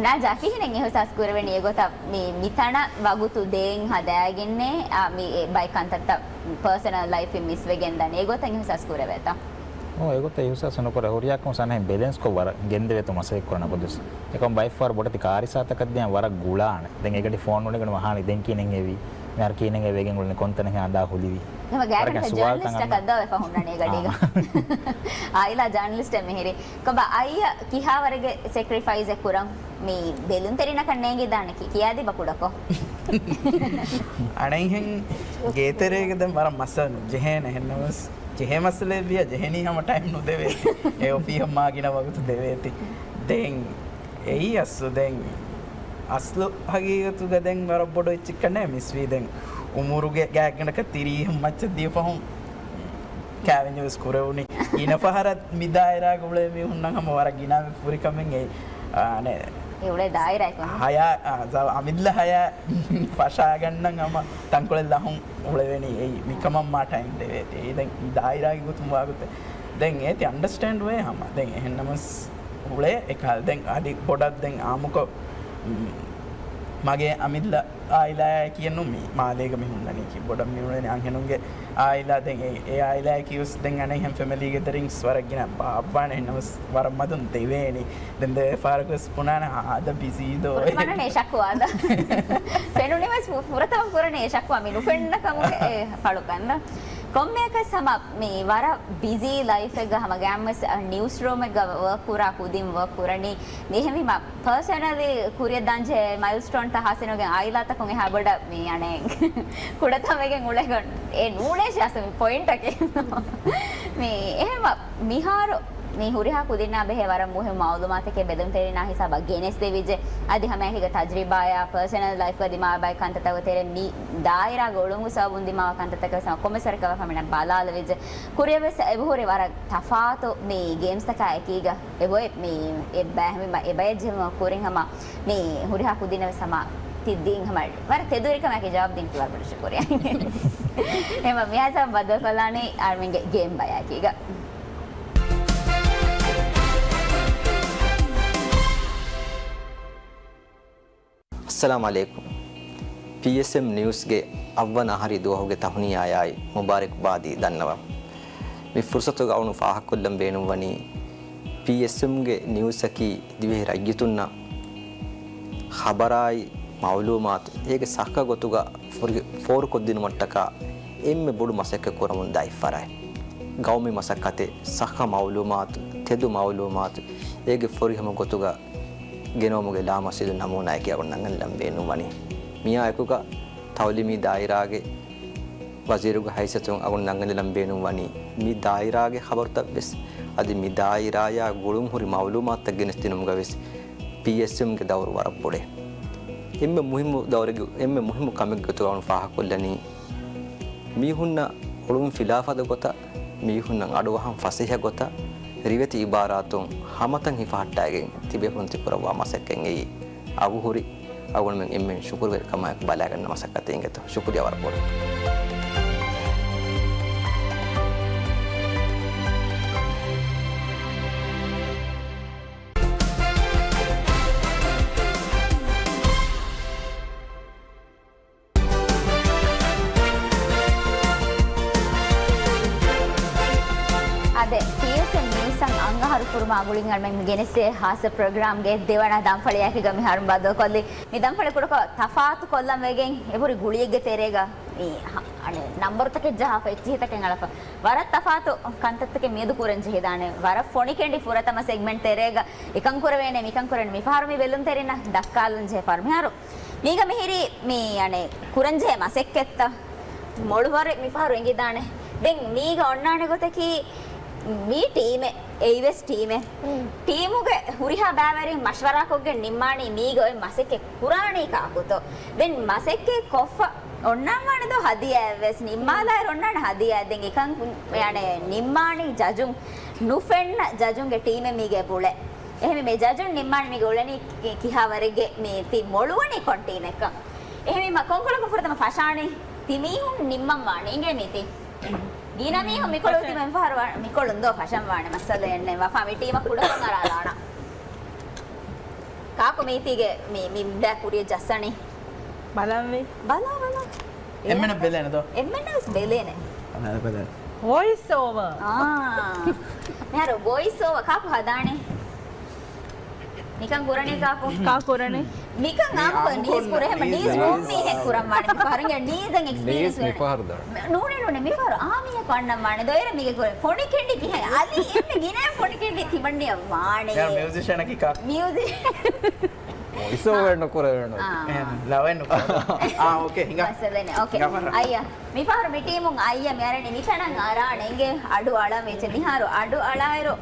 ނާޒާ ކިހިނެއް އިހުސާސް ކުރެވެނީ އެގޮތަށް މި-، މިތަނަށް ވަގުތު ދޭން ހަދާގެންނޭ، އާ، މި އެ ބައި ކަންތައްތައް ޕާސަނަލް ލައިފް މިސްވެގެން ދަނީ އެގޮތަށް އިހުސާސް ކުރެވޭތަ؟ އޯ، އެގޮތަށް އިހުސާސް ނުކުރޭ. ހުރިހާ ކަމުސް އަނެއް ބެލެންސް ކޮށް ވަރަށް ގެންދެވޭތޯ މަސައްކަތް ކުރަން އަބަދުވެސް. އެކަމް ބައެއްފަހަރު ބޮޑެތި ކާރިސާތަކަށް ދިޔަ ވަރަށް ގުޅާނެ. ދެން އެގަޑި ފޯން ނުނެގުނު އަހާނީ ދެން ކިހިނެއް އެވީ؟ މިހާރު ކިހިނެއް ވެގެން އުޅެނީ؟ ކޮންތަނެއް ހަދާ ހުލިވީ؟ ހަމަ ގާތްގަނޑަކަށް ޖާނަލިސްޓަކަށް ދޯ ވެފަ ހުންނަނީ ގަޑީގަ. އާ. އާއިލާ ޖާނަލިސްޓެއް މިހިރީ. ކޮބާ އައްޔަ ކިހާވަރެގެ ސެކްރިފައިސް އެއް ކުރަން؟ މި ބެލުންތެރިނަކަށް ނޭނގިދާނެ ކި-، ކިޔާދީބަ ކުޑަކޮށް. އަނެއްހެން ގޭތެރޭގަ ދެން ވަރަށް މައްސަލަ ނުޖެހޭނެ. އެހެންނަމަވެސް ޖެހޭ މައްސަލައެއްވިޔަ ޖެހެނީ ހަމަ ޓައިމް ނުދެވޭތީ. އެ އޮފީހަށް މާ ގިނަ ވަގުތު ދެވޭތީ. ދެން އެއީ އަސްލު ދެން އަސްލު ހަގީގަތުގަ ދެން ވަރަށް ބޮޑު އެއްޗެއްކަންނޭ މިސްވީ. ދެން އުމުރުގެ ގާތްގަނޑަކަށް ތިރީހަށް މައްޗަށް ދިޔަ ފަހުން ކާވެންޏެއް ވެސް ކުރެވުނީ. ގިނަ ފަހަރަށް މި ދާއިރާގަ އުޅޭ މީހުންނަށް ހަމަ ވަރަށް ގިނަ ފުރިކަމެއް އެ، އާ، އަނެއް އެ އުޅޭ ދާއިރާއެއް ކޮން؟ ހަޔާ، އާ، ޒަ-، އަމިއްލަ ހަޔާ ފަށާގަންނަން ހަމަ ތަންކޮޅެއް ލަހުން އުޅެވެނީ. އެއީ މިކަމަށް މާ ޓައިމް ދެވޭތީ. އެއީ ދެން ދާއިރާގެ ގޮތުން ވާގޮތެއް. ދެން އޭތި އަންޑަސްޓޭންޑް ވޭ ހަމަ. ދެން އެހެންނަމަސް އުޅޭ އެކަހަލަ. ދެން އަދި ބޮޑަށް ދެން އާއްމުކޮށް، މް، މަގޭ އަމިއްލަ އާއިލާއެކޭ ނޫން މި މާލޭގަ މި ހުންނަނީކީ. ބޮޑަށް މި އުޅެނީ އަންހެނުންގެ އާއިލާ. ދެން އެ، އެ އާއިލާއަކީ ވެސް ދެން އަނެއްހެން ފެމިލީގެ ދެރިން ވަރަށް ގިނަ ބާއްވާނެ. އެހެންނަމަސް ވަރަށް މަދުން ދެވޭނީ. ދެން ދެވޭ ފަހަރަކު ވެސް ބުނާނެ އާދަ ބިޒީ ދޯ. ފުރަތަމަ އެ ޝައްކު އާދަ. ފެނުނީ ވެސް ފު-، ފުރަތަމަ ކުރަނީ އެ ޝައްކު މި ނުފެންނަ ކަމުގެ އެ ފަޅުކަން. ކޮންމެއަކަސް ހަމަ މި ވަރަށް ބިޒީ ލައިފެއްގަ ހަމަ ގާމްވެސް ނިއުސް ރޫމެއްގަ ވަ-، ވަރކް ކުރާ ކުދިން ވަރކް ކުރަނީ. މިހެންވީމަ ޕާސަނަލީ ކުރިއަށް ދާންޖެހޭ މައިލްސްޓޯންތައް ހާސިލްވެގެން އާއިލާތަކުން އެހާ ބޮޑަށް މި އަނެއް ކުޑަތަން ވެގެން އުޅެގެން އެ ނޫޅޭށި އަސްލު މި ޕޮއިންޓަކީ. މި އެހެންވ މިހާރު މި ހުރިހާ ކުދިންނާ ބެހޭ ވަރަށް މުހިންމު މައުލޫމާތެކޭ ބެލުންތެރިންނާ ހިސާބަށް ގެނެސްދެވިއްޖެ. އަދި ހަމައެކީގަ ތަޖްރިބާޔާ ޕާސަނަލް ލައިފްގަ ދިމާވާ ބައެއް ކަންތައްތަކުގެ ތެރެއިން މި ދާއިރާގަ އުޅުމުގެ ސަބަބުން ދިމާވާ ކަންތައްތަކެއް ވެސް ހަމަ ކޮންމެސް ވަރަކަށް ވެފަ މިނަށް ބަލާލެވިއްޖެ. ކުރިއަށް ވެސް އެބަހުރި ވަރަށް ތަފާތު މި ގޭމްސްތަކާ އެކީގަ. އެބޮތް މި އެއްބައި ހަމަ އެބައެއް ޖެހުމަށް ކުރިން ހަމަ މި ހުރިހާ ކުދިންނަށް ވެސް ހަމަ ތި ދީން ހަމަ ވަރަށް ތެދުވެރިކަމާއެކީ ޖަވާބު ދިން ވަރަށް ބޮޑަށް ޝުކުރިއްޔާ. އެހެންވީމަ މިހާ ހިސާބަށް ބައްދަލުކޮށްލާނީ އަޅުމެންގެ ގޭމް ބަޔާއެކީގަ. އައްސަލާމް އަލައިކުމް. ޕީއެސްއެމް ނިއުސްގެ އަށްވަނަ އަހަރީ ދުވަހުގެ ތަހުނިޔާއާއި މުބާރަކްބާދީ ދަންނަވަން. މި ފުރުސަތުގަ އަޅުން ފާހަގަކޮށްލަން ބޭނުންވަނީ، ޕީއެސްއެމްގެ ނިއުސްއަކީ ދިވެހި ރައްޔިތުންނަށް ޚަބަރާއި މައުލޫމާތު އޭގެ ސައްހަ ގޮތުގަ ފޯރު-، ފޯރުކޮށްދިނުމަށްޓަކާ އެންމެ ބޮޑު މަސައްކަތް ކުރަމުން ދައި ފަރާތް. ގައުމީ މަސައްކަތެއް، ސައްހަ މައުލޫމާތު، ތެދު މައުލޫމާތު އޭގެ ފުރިހަމަ ގޮތުގަ ގެނައުމުގެ ލާމަސީދު ނަމޫނާއެކޭ އަޅުން ނަންގަންނަން ބޭނުންވަނީ. މިއާއެކުގަ ތައުލީމީ ދާއިރާގެ ވަޒީރުގެ ހައިސިއްޔަތުން އަޅުން ނަންގަންނަން ބޭނުންވަނީ މި ދާއިރާގެ ޚަބަރުތައްވެސް، އަދި މި ދާއިރާޔާ ގުޅުންހުރި މައުލޫމާތުތައް ގެނެސްދިނުމުގަ ވެސް ޕީއެސްއެމްގެ ދައުރު ވަރަށް ބޮޑޭ. އެންމެ މުހިއްމު ދައުރެއްގެ، އެންމެ މުހިއްމު ކަމެއްގެ ގޮތުގަ އަޅުން ފާހަގަކޮށްލަނީ، މީހުންނަށް އޮޅުން ފިލާފަދަ ގޮތަށް، މީހުންނަށް އަޑުއަހަން ފަސޭހަ ގޮތަށް، ރިވެތި އިބާރާތުން ހަމަތައް ހިފަހައްޓައިގެން ތިބޭފުޅުން ތި ކުރައްވާ މަސައްކަތް އެއީ. އަގުހުރި އަޅުގަނޑުމެން އެންމެން ޝުކުރުވެރިކަމާއެކު ބަލާގަންނަ މަސައްކަތެއް އިނގޭތޯ. ޝުކުރިއްޔާ ވަރަށް ބޮޑަށް. އާދެ، ޕީއެސްއެމް ނިއުސްއަށް އަށް އަހަރު ކުރުމާ ގުޅިގެން އަޅުމެން ގެނެސްދޭ ހާއްސަ ޕްރޮގްރާމްގެ ދެވަނަ ދަންފަޅިއާއެކީގަ މިހާރު ބައްދަލުކޮށްލީ. މި ދަންފަޅި ކުޑަކޮށް ތަފާތު ކޮށްލަން ވެގެން އެބުރި ގުޅިއެއްގެ ތެރޭގަ މި ހަ-، އަނެއް ނަންބަރުތަކެއް ޖަހާފަ އެއްޗިހިތަކެއް އަޅާފަ. ވަރަށް ތަފާތު ކަންތައްތަކެއް މިއަދު ކުރަން ޖެހިދާނެ. ވަރަށް ފޮނިކެނޑި ފުރަތަމަ ސެގްމެންޓް ތެރޭގަ އެކަން ކުރެވޭނެ، މިކަން ކުރެވޭނެ. މިފަހަރު މި ބެލުންތެރިންނަށް ދައްކާލަން ޖެހޭ ފަހަރު މިހާރު. މީގަ މިހިރީ މި އަނެއް ކުރަންޖެހޭ މަސައްކަތްތައް މޮޅުވަރެއް މިފަހަރު އެނގިދާނެ. ދެން މީގަ އޮންނާނެ ގޮތަކީ މީ ޓީމެއް، އެއީވެސް ޓީމެއް. ޓީމުގެ ހުރިހާ ބައިވެރިން މަޝްވަރާކޮށްގެން ނިންމާނީ މީގަ އޮތް މަސައްކަތް ކުރާނީ ކާކުތޯ. ދެން މަސައްކަތް ކޮށްފަ އޮންނާންވާނެ ދޯ ހަދިޔާއެއްވެސް. ނިންމާލާއިރު އޮންނާނެ ހަދިޔާ. ދެން އެކަން އަނެއް ނިންމާނީ ޖަޖުން ނުފެންނަ ޖަޖުންގެ ޓީމެއް މީގެ ބުޅޭ. އެހެންވީމަ ޖަޖުން ނިންމާނެ މީގެ އުޅެނީ ކި-، ކިހާވަރެއްގެ މި ތި މޮޅުވަނީ ކޮން ޓީމެއްކަން. އެހެންވީމަ ކޮންކޮޅަކުން ފުރަތަމަ ފަށާނީ؟ ތި މީހުން ނިންމަން ވާނެ. އިނގޭ މީ ތި. ގިނަ މީހުން މިކޮޅު ތި މިފަހަރު ވާ-، މިކޮޅުން ދޯ ފަށަން ވާނެ. މައްސަލައެއް ނެތް. ވަފާ މި ޓީމަށް ކުޑަކޮށް އަރާލާނަ. ކާކު މީތީގެ މި، މި ބައި ކުރިޔަށް ޖައްސަނީ؟ ބަލަންވީ. ބަލާ، ބަލާ. އެންމެނަށް ބެލޭނެ ދޯ؟ އެންމެނަށްވެސް ބެލޭނެ. ބަލާ، ބަލާ. ވޮއިސް އޯވާ. އާ. މިހާރު ވޮއިސް އޯވާ ކާކު ހަދާނެ؟ ނިކަން ކުރަނީ ކާކު؟ ކާ ކުރަނީ؟ ނިކަން އާ ކުރަނީ. ނީސް ކުރެހެމަ ނީސް ނޫން މީހެއް ކުރަން ވާނެ. މިފަހަރުގެ ނީސް ދެން އެކްސްޕީރިއަންސް ނީސް ވެ. މިފަހަރު ދާނެ. ނޫނެ ނޫނެ މިފަހަރު އާ މީހެއް ކުރަން ވާނެ. ދޮއިރަ މީގެ ކުރެ. ފޮނި ކެނޑި ކިހެން؟ އަލި އެންމެ ގިނަ ފޮނި ކެނޑި ތިމަންނިއަށް ވާނެ. މިއަރު މިއުޒިޝަނަކީ ކާ؟ މިއުޒި-، ވޮއިސް އޯވާ ނުކުރެވޭނެ. އާ. އެހެން، ލަވައެއް ނުކުރެވޭނެ. އާ، އޯކޭ، ހިނގާ. މައްސަލަ ނެތް. އޯކޭ. ހިނގާ ފަހަރަށް. އައްޔާ. މިފަހަރު މި ޓީމުން އައްޔަ މިއަރަނީ މިތަނަށް އަރާނެ އިނގޭ އަޑު އަޅަން ވެއްޖެ. މިހާރު އަޑު އަޅާއިރު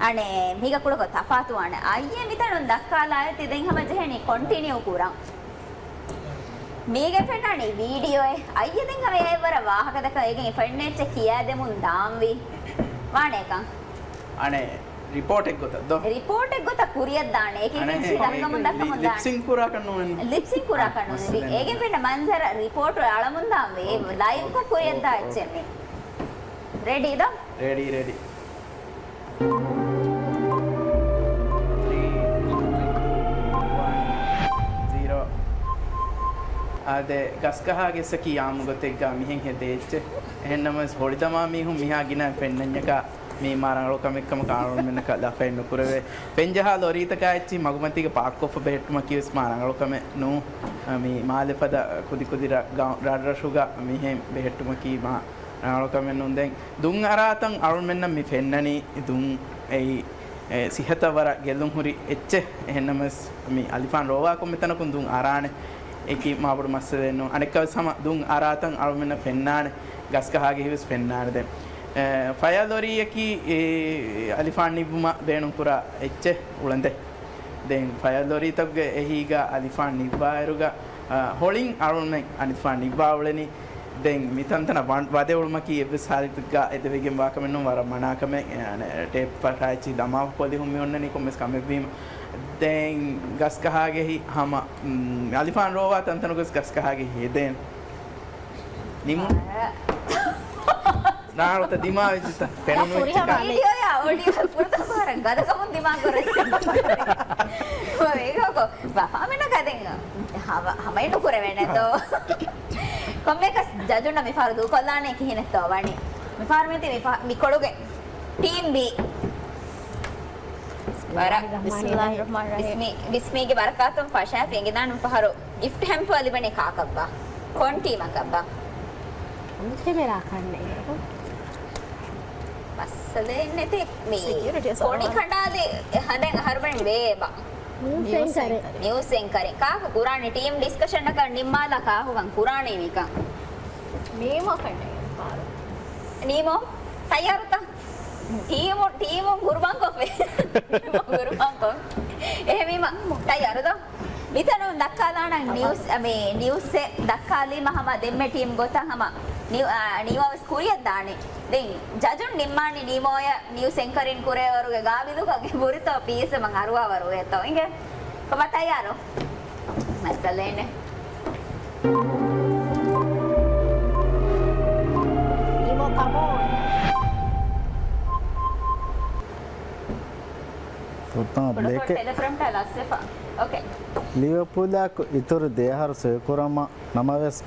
އަނެއް މީގަ ކުޑަކޮށް ތަފާތުވާނެ. އައްޔެ މިތަނުން ދައްކާލާއިރު ތި ދެން ހަމަ ޖެހެނީ ކޮންޓިނިއު ކުރަން. މީގެ ފެންނާނީ ވީޑިއޯއެއް. އައްޔެ ދެން ހަމަ އެއަށް ވަރަށް ވާހަކަދައްކަ އޭގެ ފެންނަ އެއްޗެއް ކިޔާދެމުން ދާންވީ. ވާނޭކަން. އަނެއް ރިޕޯޓެއް ގޮތަށް ދޯ؟ ރިޕޯޓެއް ގޮތަށް ކުރިއަށް ދާނެ. އެކި އަނެއް އެކި ހެ-، ދައްކަމުން ދައްކަމުން ލި-، ލިޕް ދާނެ. ސިންކް ކުރާކަށް ނުވެން. ލިޕް ސިންކް ކުރާކަށް ނުވެން. މައްސަލަ ނެތް. އޭގެ ފެންނަ މަންޒަރަށް ރިޕޯޓު އަޅަމުން ދާން ވޭ. އޯ، ލައިވްކޮށް ކުރިއަށް ދާ އެއްޗެއް މީ. ރެޑީ ދޯ؟ ރެޑީ، ރެޑީ. ތްރީ، ޓޫ، ވަން، ޒީރޯ. އާދެ، ގަސްގަހާގެ އެއްސަކީ އާއްމު ގޮތެއްގަ މިހެން ހެދޭ އެއްޗެއް. އެހެންނަމަވެސް ހޮޅިދަމާ މީހުން މިހާ ގިނަ ފެންނަންޏަކާ މީ މާ ރަނގަޅު ކަމެއްކަމަކަށް އަޅުމެންނަކަށް ލަފައެއް ނުކުރެވޭ. ފެންޖަހާ ލޮރީތަކާ އެއްޗިހި މަގުމަތީގަ ޕާކްކޮށްފަ ބެހެއްޓުމަކީވެސް މާ ރަނގަޅު ކަމެއް ނޫ. މީ މާލެ ފަދަ ކުދިކުދި ރަށް-، ގަ-، ރަށްރަށުގަ މިހެން ބެހެއްޓުމަކީ މާ ރަނގަޅު ކަމެއް ނޫން. ދެން ދުން އަރާތަން އަޅުމެންނަށް މި ފެންނަނީ ދުން އެއީ، އެ، ސިހަތަށް ވަރަށް ގެއްލުން ހުރި އެއްޗެއް. އެހެންނަމަވެސް މި އަލިފާން ރޯވާ ކޮންމެ ތަނަކުން ދުން އަރާނެ. އެކި މާބޮޑު މައްސަލައެއް ނޫން. އަނެއްކާވެސް ހަމަ ދުން އަރާތަން އަޅުމެންނަށް ފެންނާނެ. ގަސްގަހާގެހިވެސް ފެންނާނެ. ދެން، އެ، ފަޔަރ ލޮރީއަކީ، އެ، އަލިފާން ނިއްވުމަށް ބޭނުންކުރާ އެއްޗެއް އުޅަނދެ. ދެން ފަޔަރ ލޮރީތަކުގެ އެހީގަ އަލިފާން ނިއްވާއިރުގަ، އަ، ހޮޅިން އަޅުމެން އަލިފާން ނިއްވާ އުޅެނީ. ދެން މިތަންތަނަށް ވަ-، ވަދެ އުޅުމަކީ އެއްވެސް ހާލަތެއްގަ އެދެވިގެން ވާކަމެއް ނޫން، ވަރަށް މަނާކަމެއް. އެ، އަނެއް ޓޭޕް ފަށާ އެއްޗިހި ދަމާފަ ކޮލިހުން މި އޮންނަނީ ކޮންމެސް ކަމެއްވީމަ. ދެން ގަސްގަހާގެހި ހަމަ، މް، އަލިފާން ރޯވާ ތަންތަނުގަސް ގަސްގަހާގެ ހެދޭން. ނިމުން. ރާޅުތަ ދިމާވެއްޖިތަ؟ ފެނުނު ވީޑިއޯޔާ އޮޑިއޯ ފުރަތަމަ ފަހަރަށް ގަދަކަމުން ދިމާ ކުރެއްސި. އޭގަކޮ ވަފާމެނަކަ ދެން ހަމަ-، ހަމައެއް ނުކުރެވޭނެތޯ. ކޮންމެއަކަސް ޖަޖުންނަށް މިފަހަރު ދޫކޮށްލާނެ ކިހިނެއްތޯ ވަނީ. މިފަހަރު މިތި މި ކޮޅުގެ ޓީމް ބީ. ވަރަށް ބިސްމިއްލާހި ރަޙްމާނި ރަޙީމް. ބިސްމި-، ބިސްމީގެ ބަރަކާތުން ފަށާފި އެނގިދާން މިފަހަރު ގިފްޓް ހެމްޕަރ ލިބެނީ ކާކަށްބާ؟ ކޮން ޓީމަކަށްބާ؟ ކެމެރާ ކަންނޭ. މައްސަލައެއް ނެތޭ. މީ ސެކިއުރިޓީ ފޮނި ސަރވަރ. ކަނޑާލި ހަނދެއް އަހަރުމެން ވޭބާ. ނިއުސް އެންކަރެއް. ނިއުސް އެންކަރެއް. ކާކު ކުރާނީ ޓީމް ޑިސްކަޝަނަކަށް ނިންމާލާ ކާކުކަން ކުރާނީ މިކަން. ނީމޯ ކަނޑޭ ފާރު. ނީމޯ ތައްޔާރުތަ؟ ޓީމު، ޓީމު ގުރުބާންކޮށްފި. ޓީމު ގުރުބާންކޮށް. އެހެންވީމަ ތައްޔާރުތަ؟ މިތަނުން ދައްކާލާނަން ނިއުސް، މި ނިއުސްއެއް ދައްކާލީމަ ހަމަ ދެންމެ ޓީމް ގޮތަށް ހަމަ ނިއު-، އާ، ނީމޯވެސް ކުރިއަށް ދާނެ. ދެން ޖަޖުން ނިންމާނީ ނީމޯޔަށް ނިއުސް އެންކަރިން ކުރޭވަރުގެ ގާބިލުކަން އެބުރިތޯ ޕީސް މަން އަރުވާވަރުވޭތޯ އިނގޭ. ކޮބާ ތައްޔާރު؟ މައްސަލައެއް ނެތް. ނީމޯ ކަމޯން. ފުރަތަމަ ބްލޭކެއް. ޓެލެޕްރޮމްޕްޓާ ލަސްވެފަ. އޯކޭ. ލިވަޕޫލާއެކު އިތުރު ދެއަހަރު ސޮއިކުރަމާ ނަމަވެސް،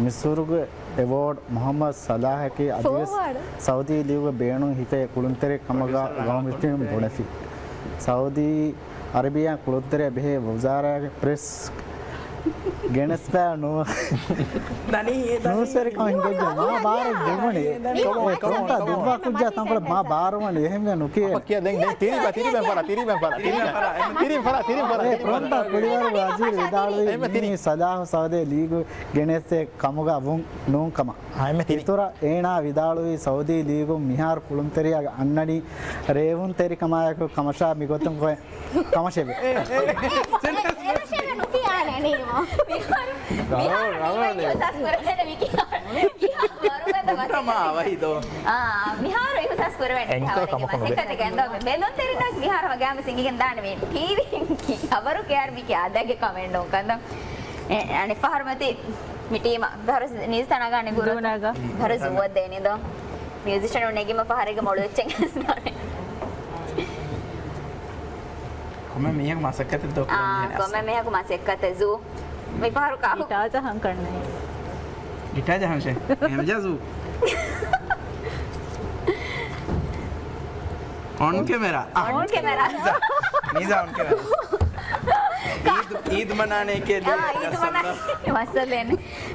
މިސުރުގެ އެވޯޑް މުހައްމަދު ސަލާހަކީ އަދިވެސް ސައުދީ ލީގުގެ ބޭނުން ހިފޭ ކުޅުންތެރި ކަމުގަ ގައުމުމިތިން ބުނެފި. ސައުދީ އަރަބިއްޔާ ކުޅުންތެރިއަށް ބެހޭ ވުޒާރާގެ ޕްރެސް ގެނެސްފަ ނޫ ނޫސްވެރިކަމަށް ހިނގައްޖެ މާ ބާރަށް ދެވުނީ. ކޮންޓާ ދެއްވާ ކުއްޖާ ތަންކޮޅެއް މާ ބާރުވަނީ އެހެންވެ ނުކިޔޭ. ކޮންޓާ ކުޅިވަރު ވަޒީރު ވިދާޅުވީ މި ސަލާހު ސައުދީ ލީގު ގެނެސްދޭ ކަމުގަ ވުން ނޫން ކަމަށް. އިތުރަށް އޭނާ ވިދާޅުވީ ސައުދީ ލީގުން މިހާރު ކުޅުންތެރިއަށް އަންނަނީ ރޭވުންތެރިކަމާއެކު ކަމަށާ މިގޮތުން ކޮއެ ކަމަށެވެ. މިހާރު މިހާރު މިހާރު އިހުސާސް ކުރެވޭނެ މި ކިހާ ވަރުގަދަ މަސައްކަތެއް. އާ، މިހާރު އިހުސާސް ކުރެވޭނެ ކިހާވަރެއްގެ މަސައްކަތެއް ގެންދަވަމެ ބެލުންތެރިންނަސް މިހާރު ގާމިސް އިނގިގެން ދާނެ މި ޓީވީ ހަބަރު ކެއާރް މިކި އާދައިގެ ކަމެއް ނޫން ކަންދަ. އެ، އަނެއް ފަހަރު މަތި މި ޓީމަށް ވަރަށް ނީސް ތަނާގާނެ ގުރު. ވަރަށް ޒުވަށް ދޭނި ދޯ. މިއުޒިޝަނުން ނެގީމަ ފަހަރެއްގެ މޮޅު އެއްޗެއް ހަސްދާނެ. ކޮންމެ މީހަކު މަސައްކަތެއް ދޯ ކޮންމެ މީހަކު މަސައްކަތެއް ޒޫ. މި ފަހަރު ކާކު. ގިޓާ ޖަހަން ކަންނޭ. ގިޓާ ޖަހަން ޝޭ. އެހެން ޖާ ޒޫ. އޮން ކެމެރާ. އޮން ކެމެރާ. ނީޒާ އޮން ކެމެރާ. އީދު، އީދު މަނާނޭ ކޭ ދޭ. އާ، އީދު މަނާނޭ. މައްސަލައެއް.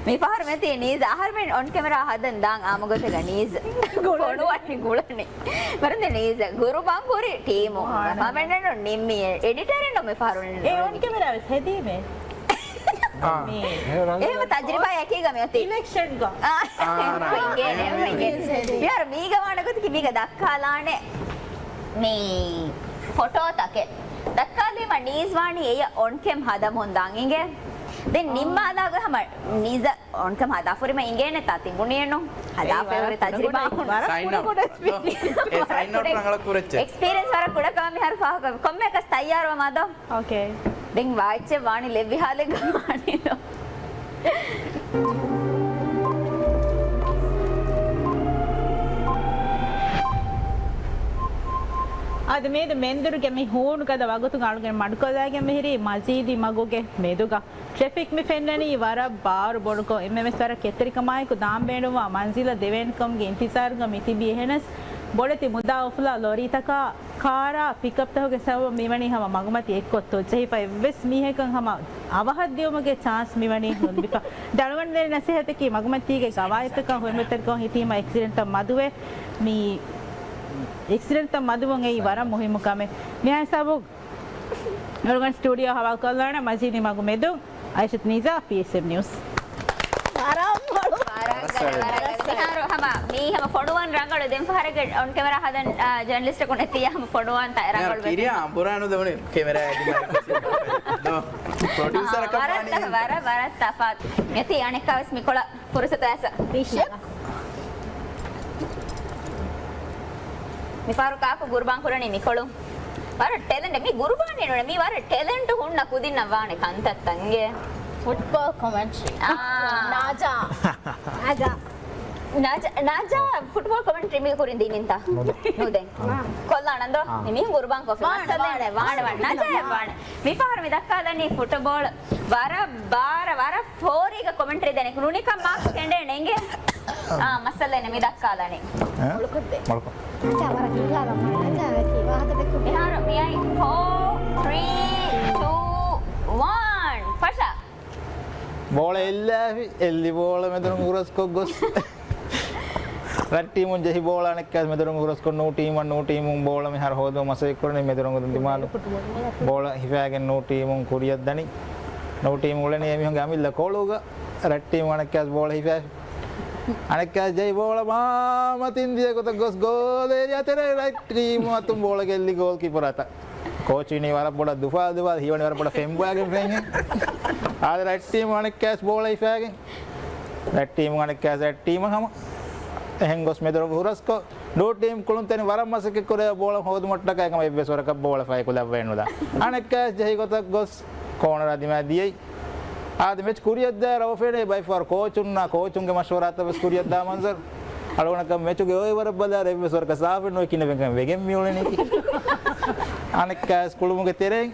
މި ފަހަރު މެތި ނީޒާ އަހަރުމެން އޮން ކެމެރާ ހަދަން ދާން އާމުގޮތެގަ ނީޒް. ފޮނުވަނީ ގުޅަނީ. ވަރަށް ނީޒް ގުރުބާން ކުރި ޓީމު. ކަމެންޓުން ނިންމި އެޑިޓަރެއް ނުމެ ފަހަރު. އެ އޮން ކެމެރާ ވެސް ހެދީމޭ. އާ. މީ. އެހެން އެހެން ތަޖްރިބާ އެކީގަ މިއޮތީ. އިލެކްޝަންގަ. އާ. އާ، ރާ. މިހާރު މީގަ ވާނެ ގޮތަކީ މީގަ ދައްކާލާނެ މި ފޮޓޯތަކެއް. ދައްކާލީމަ ނީޒް ވާނީ އެޔަށް އޮން ކެމް ހަދަމުން ދާން އިނގޭ. ދެން ނިންމާލާގޮތް ހަމަ ނީޒަށް އޮންކަމް ހަދާފަ ހުރީމަ އިނގޭނެތާ ތިބުނީއެއްނު. ހަދާފަ ހުރި ތަޖްރިބާ. ސައިން އަޕް. އެ ސައިން އަޕް ރަނގަޅަށް ކުރައްޗޭ. އެކްސްޕީރިއެންސް ވަރަށް ކުޑަކަމަށް މިހާރު ފާހަގަ ކޮންމެއަކަސް ތައްޔާރުވަމާ ދޯ. އޯކޭ. ދެން ވާއެއްޗެއް ވާނީ ލެއްވި ހާލެއްގަ ވާނީ ދޯ. އަދި މިއަދު މެންދުރުގެ މި ހޫނު ގަދަ ވަގުތުގަ އަޅުގަނޑު މަޑުކޮށްލައިގެން މިހިރީ މަޖީދީ މަގުގެ މެދުގަ. ޓްރެފިކް މި ފެންނަނީ ވަރަށް ބާރު ބޮޑުކޮށް، އެންމެންވެސް ވަރަށް ކެތްތެރިކަމާއެކު ދާން ބޭނުންވާ މަންޒިލަށް ދެވޭނެކަމުގެ އިންތިޒާރުގަ މި ތިބީ. އެހެނަސް ބޮޑެތި މުދާ އުފުލާ ލޮރީތަކާ ކާރާ ޕިކަޕްތަކުގެ ސަބަބުން މިވަނީ ހަމަ މަގުމަތި އެއްކޮށް ތޮއްޖެހިފަ އެއްވެސް މީހަކަށް ހަމަ އަވަހަށް ދިއުމުގެ ޗާންސް މިވަނީ ނުލިބިފަ. ދެން އަޅުގަނޑު ދޭން ނަސޭހަތަކީ މަގުމަތީގެ ގަވާއިދުތަކާ ހުރިމަތިތަކުން ހިތީމަ އެކްސިޑެންޓްތައް މަދުވެ މި އެކްސިޑެންޓްތައް މަދުވުން އެއީ ވަރަށް މުހިއްމު ކަމެއް. މިހާ ހިސާބު އަޅުގަނޑު ސްޓޫޑިއޯ ހަވާލުކޮށްލާނަ މަޖީދީ މަގު މެދުން. އައިޝަތު ނީޒާ، ޕީއެސްއެމް ނިއުސް. ވަރަށް ވަރަށް ވަރަށް ވަރަށް. މިހާރު ހަމަ މީ ހަމަ ފޮނުވަން ރަނގަޅު. ދެން ފަހަރެއްގެ އޮން ކެމެރާ ހަދަން، އާ، ޖަރނަލިސްޓަކު ނެތިއްޔާ ހަމަ ފޮނުވަން ތަ-، ރަނގަޅު ކިރިޔާ ވެފަ. އަނބުރާނު ދެވުނީ ކެމެރާ އެދި މައިކް ދޯ. ޕްރޮޑިއުސަރަކަށް ވާނީ ވަރަށް ތަފާތު. ވަރަށް ވަރަށް ތަފާތު. ނެތި އަނެއްކާވެސް މިކޮޅަށް ފުރުސަތު އައިސް. ދިޝްޔަ. މިފަހަރު ކާކު ގުރުބާން ކުރަނީ މިކޮޅުން. ވަރަށް ޓެލެންޓް. މި ގުރުބާނެއް ނޫނޭ. މީ ވަރަށް ޓެލެންޓް ހުންނަ ކުދިންނަށް ވާނެ ކަންތައްތައް އިނގޭ. ފުޓްބޯލް ކޮމެންޓްރީ. އާ. ނާޒާ. ނާޒާ. ނާޒާ، ނާޒާ ފުޓްބޯލް ކޮމެންޓްރީ މީގެ ކުރިން ދިނީންތަ؟ ނުދޭ. ނުދޭ. ކޮށްލާނަން ދޯ؟ އާ. މި މީހުން ގުރުބާން ކޮށްފި. ވާނެ، މައްސަލައެއް ވާނެ. ނާޒާ ވާނެ. މިފަހަރު މި ދައްކާލަނީ ފުޓުބޯޅަ ވަރަށް ބާރަށް ވަރަށް ފޯރީގަ ކޮމެންޓްރީ ދޭނެ. ނުނިކަން މާކްސް ކެނޑޭނެ އިނގޭ. އާ، މައްސަލައެއް ނެތް މި ދައްކާލަނީ. އެ؟ މޮޅުކޮށްދޭ. މޮޅުކޮށް. ނާޒާ ވަރަށް ހިނގާލަމާ. ނާޒާ ވަކި ވާހަކަ ދެއްކުން. މިހާރު މިއައި ފޯ، ތްރީ، ޓޫ، ވަން. ފަށާ. ބޯޅަ އެއްލާފި، އެއްލި ބޯޅަ މެދުރޮނގު ހުރަސްކޮށް ގޮސް. ރައްޓީމުން ޖެހި ބޯޅަ އަނެއްކާވެސް މެދުރޮނގު ހުރަސްކޮށް ނޫ ޓީމަށް، ނޫ ޓީމުން ބޯޅަ މިހާރު ހޯދުމަށް މަސައްކަތް ކުރަނީ މެދުރޮނގު ދިމާލު. ބޯޅަ ހިފާގެން ނޫ ޓީމުން ކުރިއަށް ދަނީ. ނޫ ޓީމު އުޅެނީ އެމީހުންގެ އަމިއްލަ ކޮޅުގަ. ރައްޓީމު އަނެއްކާވެސް ބޯޅަ ހިފާފި. އަނެއްކާވެސް ޖެހި ބޯޅަ މާ މަތިން ދިޔަ ގޮތަށް ގޮސް ގޯލް އޭރިއާ ތެރޭ ރައްޓީމު އަތުން ބޯޅަ ގެއްލި ގޯލްކީޕަރ އަތަށް. ކޯޗު އިނީ ވަރަށް ބޮޑަށް ދުފާލު ދުފާލު ހީވަނީ ވަރަށް ބޮޑަށް ފެންބޮއާގެން ފެންހެން. އާދެ ރައްޓީމު އަނެއްކާވެސް ބޯޅަ ހިފާގެން. ރައްޓީމު އަނެއްކާވެސް ރައްޓީމަށް ހަމަ. އެހެން ގޮސް މެދުރޮނގު ހުރަސްކޮށް، ނޫ ޓީމް ކުޅުންތެރިން ވަރަށް މަސައްކަތް ކުރޭ ބޯޅަ ހޯދުމަށްޓަކާ އެކަމަށް އެއްވެސް ވަރަކަށް ބޯޅަ ފަހި ކުލައްވައެއް ނުލާ. އަނެއްކާވެސް ޖެހި ގޮތަށް ގޮސް ކޯނަރާ ދިމާ ދިޔައީ. އާދެ މެޗް ކުރިއަށްދާއިރު އޮފެނޭ ބައިފަހަރު ކޯޗުންނާ ކޯޗުންގެ މަޝްވަރާތައް ވެސް ކުރިއަށްދާ މަންޒަރު. އަޅުގަނޑަކަށް މެޗުގެ އޮއިވަރަށް ބަލާއިރު އެއްވެސް ވަރަކަށް ސާފެއް ނުވޭ ކިހިނެއް ވެގެން މިއުޅެނީކީ. އަނެއްކާވެސް ކުޅުމުގެ ތެރެއިން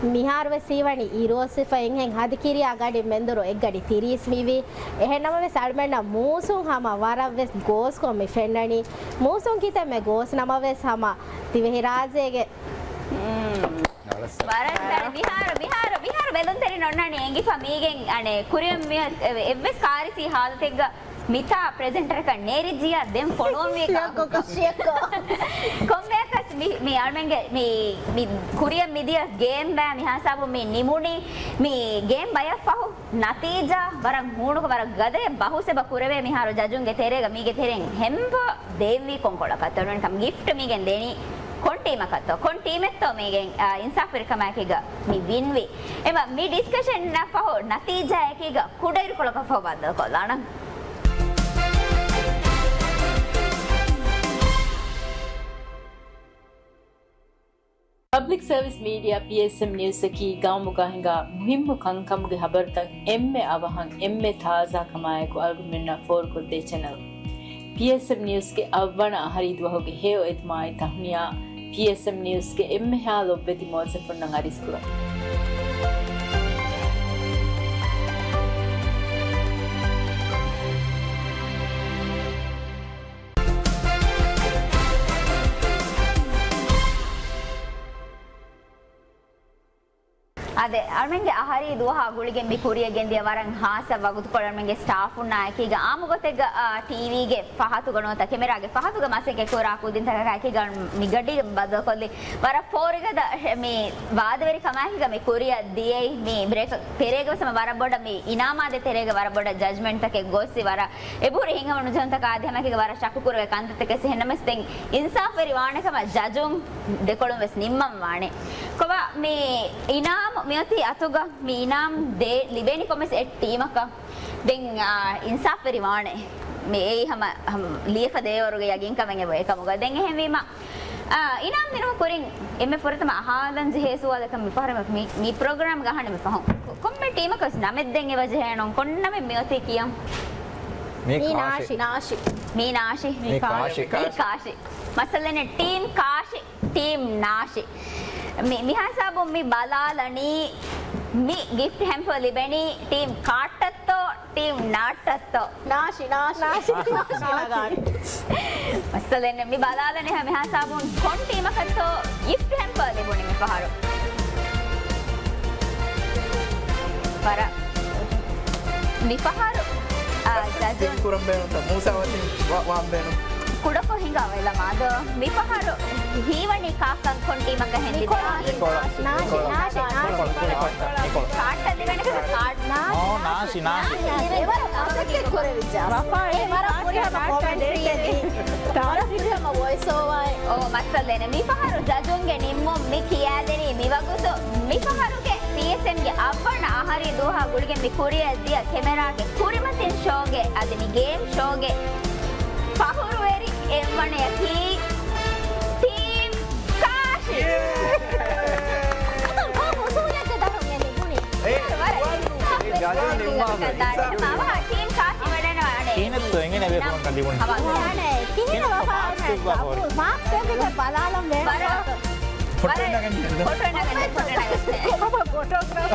މިހާރު ވެސް ހީވަނީ އިރުއޮއްސިފަ އިންހެން ހަދި ކިރިޔާ ގަޑި މެންދުރު އެއްގަޑި ތިރީސް މިވީ. އެހެން ނަމަވެސް އަޅުމެންނަށް މޫސުން ހަމަ ވަރަށް ވެސް ގޯސްކޮށް މި ފެންނަނީ. މޫސުން ކިތަންމެ ގޯސް ނަމަވެސް ހަމަ ދިވެހިރާއްޖޭގެ ވަރަށް ސަރ. މިހާރު، މިހާރު، މިހާރު ބެލުންތެރިން އޮންނާނީ އެނގިފަ މީގެން އަނެއް ކުރިއަށް މި އެއްވެސް ކާރިސީ ހާލަތެއްގަ މިތާ ޕްރެޒެންޓަރަކަށް ނޭރިއްޖިޔާ ދެން ފޮނުވަންވީ ކާކު؟ ކޮށިއަކޮ. ކޮންމެއަކަސް މި، މި އަޅުމެންގެ މި، މި ކުރިއަށް މިދިޔަ ގޭމް ބަޔަށް މިހާސާބު މި ނިމުނީ މި ގޭމް ބަޔަށް ފަހު ނަތީޖާ ވަރަށް ހޫނުކޮށް ވަރަށް ގަދަޔަށް ބަހުސް އެބަ ކުރެވޭ މިހާރު ޖަޖުންގެ ތެރޭގަ މީގެ ތެރެއިން ހެންބަ ދޭންވީ ކޮންކޮޅަކަށްތޯ ނޫންކަމަށް ގިފްޓް މީގެން ދޭނީ ކޮން ޓީމަކަށްތޯ ކޮން ޓީމެއްތޯ މީގެން އިންސާފުވެރިކަމާއެކީގަ މި ވިންވީ. އެމަ މި ޑިސްކަޝަންއަށް ފަހު ނަތީޖާއެކީގަ ކުޑައިރުކޮޅަކަށް ފަހު ބައްދަލުކޮށްލާނަން. ޕަބްލިކް ސަރވިސް މީޑިއާ ޕީއެސްއެމް ނިއުސްއަކީ ގައުމުގަ ހިނގާ މުހިއްމު ކަންކަމުގެ ހަބަރުތައް އެންމެ އަވަހަށް އެންމެ ތާޒާކަމާއެކު އަޅުގަނޑުމެންނަށް ފޯރުކޮށްދޭ ޗެނަލް. ޕީއެސްއެމް ނިއުސްގެ އަށްވަނަ އަހަރީ ދުވަހުގެ ހެޔޮ އެދުމާއި ތަހުނިޔާ ޕީއެސްއެމް ނިއުސްގެ އެންމެހާ ލޮބުވެތި މުވައްޒަފުންނަށް އަރިސްކުރަން. އާދެ، އަޅުމެންގެ އަހަރީ ދުވަހާ ގުޅިގެން މި ކުރިއަށް ގެންދިޔަ ވަރަށް ހާއްސަ ވަގުތުކޮޅެއް އަޅުމެންގެ ސްޓާފުންނާ އެކީގަ އާއްމުގޮތެއްގަ، އާ، ޓީވީގެ ފަހަތުގަ ނުވަތަ ކެމެރާގެ ފަހަތުގަ މަސައްކަތް ކުރާ ކުދިންތަކަކާ އެކީގަ މި ގަޑި ބަދަލުކޮށްލި ވަރަށް ފޯރިގަދަ މި ވާދަވެރިކަމާއެކީގަ މި ކުރިއަށް ދިޔައީ މި ބްރޭކް ތެރޭގަ ވެސް ވަރަށް ބޮޑަށް މި އިނާމާދެ ތެރޭގަ ވަރަށް ބޮޑަށް ޖަޖްމަންޓްތަކެއް ގޮއްސި ވަރަށް އެބަހުރި ހިތްހަމަނުޖެހުންތަކާ އަދި ހަމައެކީގަ ވަރަށް ޝައްކު ކުރެވޭ ކަންތައްތަކެއް އެހެންނަމަވެސް ދެން އިންސާފުވެރި ވާނެ ކަމަށް ޖަޖުން ދެކޮޅުން ވެސް ނިންމަން ވާނެ. ކޮބާ މި އިނާމު މިއޮތީ އަތުގަ މި އިނާމް ދޭ ލިބޭނީ ކޮންމެސް އެއް ޓީމަކަށް. ދެން، އާ، އިންސާފުވެރި ވާނެ. މި އެއީ ހަމަ، ހަމަ ލިޔެފަ ދޭވަރުގެ ޔަގީންކަމެއް އެބަ އެކަމުގަ. ދެން އެހެންވީމަ، އާ، އިނާމް ދިނުމަށް ކުރިން އެންމެ ފުރަތަމަ އަހާލަން ޖެހޭ ސުވާލަކަށް މި ފަހަރު މި، މި ޕްރޮގްރާމް ގަހަނެ މި ފަހުން ކޮ-، ކޮންމެ ޓީމަކަށް ނަމެއް ދެން އެބަ ޖެހޭނު ކޮން ނަމެއް މިއޮތީ ކިޔަން؟ މީ މީ ކާށި. ނާށި. ނާށި. މީ ނާށި. މީ ކާށި. މީ ކާށި. މައްސަލައެއް ނެތް. ޓީމް ކާށި. ޓީމް ނާށި. މި، މިހާސާބުން މި ބަލާލަނީ މި ގިފްޓް ހެމްޕަރ ލިބެނީ ޓީމް ކާއްޓަށްތޯ، ޓީމް ނާއްޓަށްތޯ؟ ނާށި، ނާށި. ނާށި. ނާށި. ނާށި. މައްސަލައެއް ނެތް. މި ބަލާލަނީ މިހާސާބުން ކޮން ޓީމަކަށްތޯ ގިފްޓް ހެމްޕަރ ލިބުނީ މިފަހަރު. ވަރަށް މިފަހަރު، އާ، ޖަޖުން ކުރަން ބޭނުންތަ؟ މޫސާ ވަތިން ވާ-، ވާން ބޭނުން. ކުޑަކޮށް ހިނގާ ވެލަމާދޯ. މިފަހަރު ހީވަނީ ކާކަން ކޮން ޓީމަކަށް ހެންދި؟ ނިކޮޅާ. ނިކޮޅާ. ނާށި، ނާށި، ނާށި. ނިކޮޅާ. ކާޓް ލިބެނެ ކާޓް. ނާށި، ނާށި. ނާށި. އެވަރަށް މަސައްކަތް ކުރެވިއްޖާ. ވަފާ، އެ ވަރަށް ފުރިހަމަ ކޮމެންޓްރީއެއް. ވަރަށް ފުރިހަމަ ވޮއިސް އޯވާއެއް. އޯ، މައްސަލައެއް ނެތް. މިފަހަރު ޖަޖުންގެ ނިންމުން މި ކިޔާދެނީ މިވަގުތު. މިފަހަރުގެ ޕީއެސްއެމްގެ އަށްވަނަ އަހަރީ ދުވަހާ ގުޅިގެން މި ކުރިއަށް ދިޔަ ކެމެރާގެ ކުރިމަތިން ޝޯގެ އަދި މި ގޭމް ޝޯގެ ފަހުރުވެރި އެއްވަނަޔަކީ ޓީމް ކާށި. އަދަން ކޮން އުސޫލެއްގެ ދަށުން އެ ލިބުނީ؟ އޭ، އެ، ވަރަށް ވަރު އިންސާފް އެ ވެސް ޖަޖުން ނިންމާފަ. އިންސާފް. އަވަހަށް ޓީމް ކާށި ވަޑައިގަންނަވާ އަނެއް. ކިހިނެއްތޯ އެނގޭނެ އެބޭފުޅުންނަށް ލިބުނީ؟ ހަމަ. އަނެއް، ކިހިނެއް ވަފާ މާކްސް އަނެއް. ދެއްވާ ފޯރި. މާކްސް ދެއްވި ބަލާލަން ވޭ. ވަރަށް، ފޮޓޯ ވަރަށް ނަގަން ފޮޓޯ ނަގަން، ފޮޓޯ ނަގަން. ހަމަ ފޮޓޯގްރާފަރ.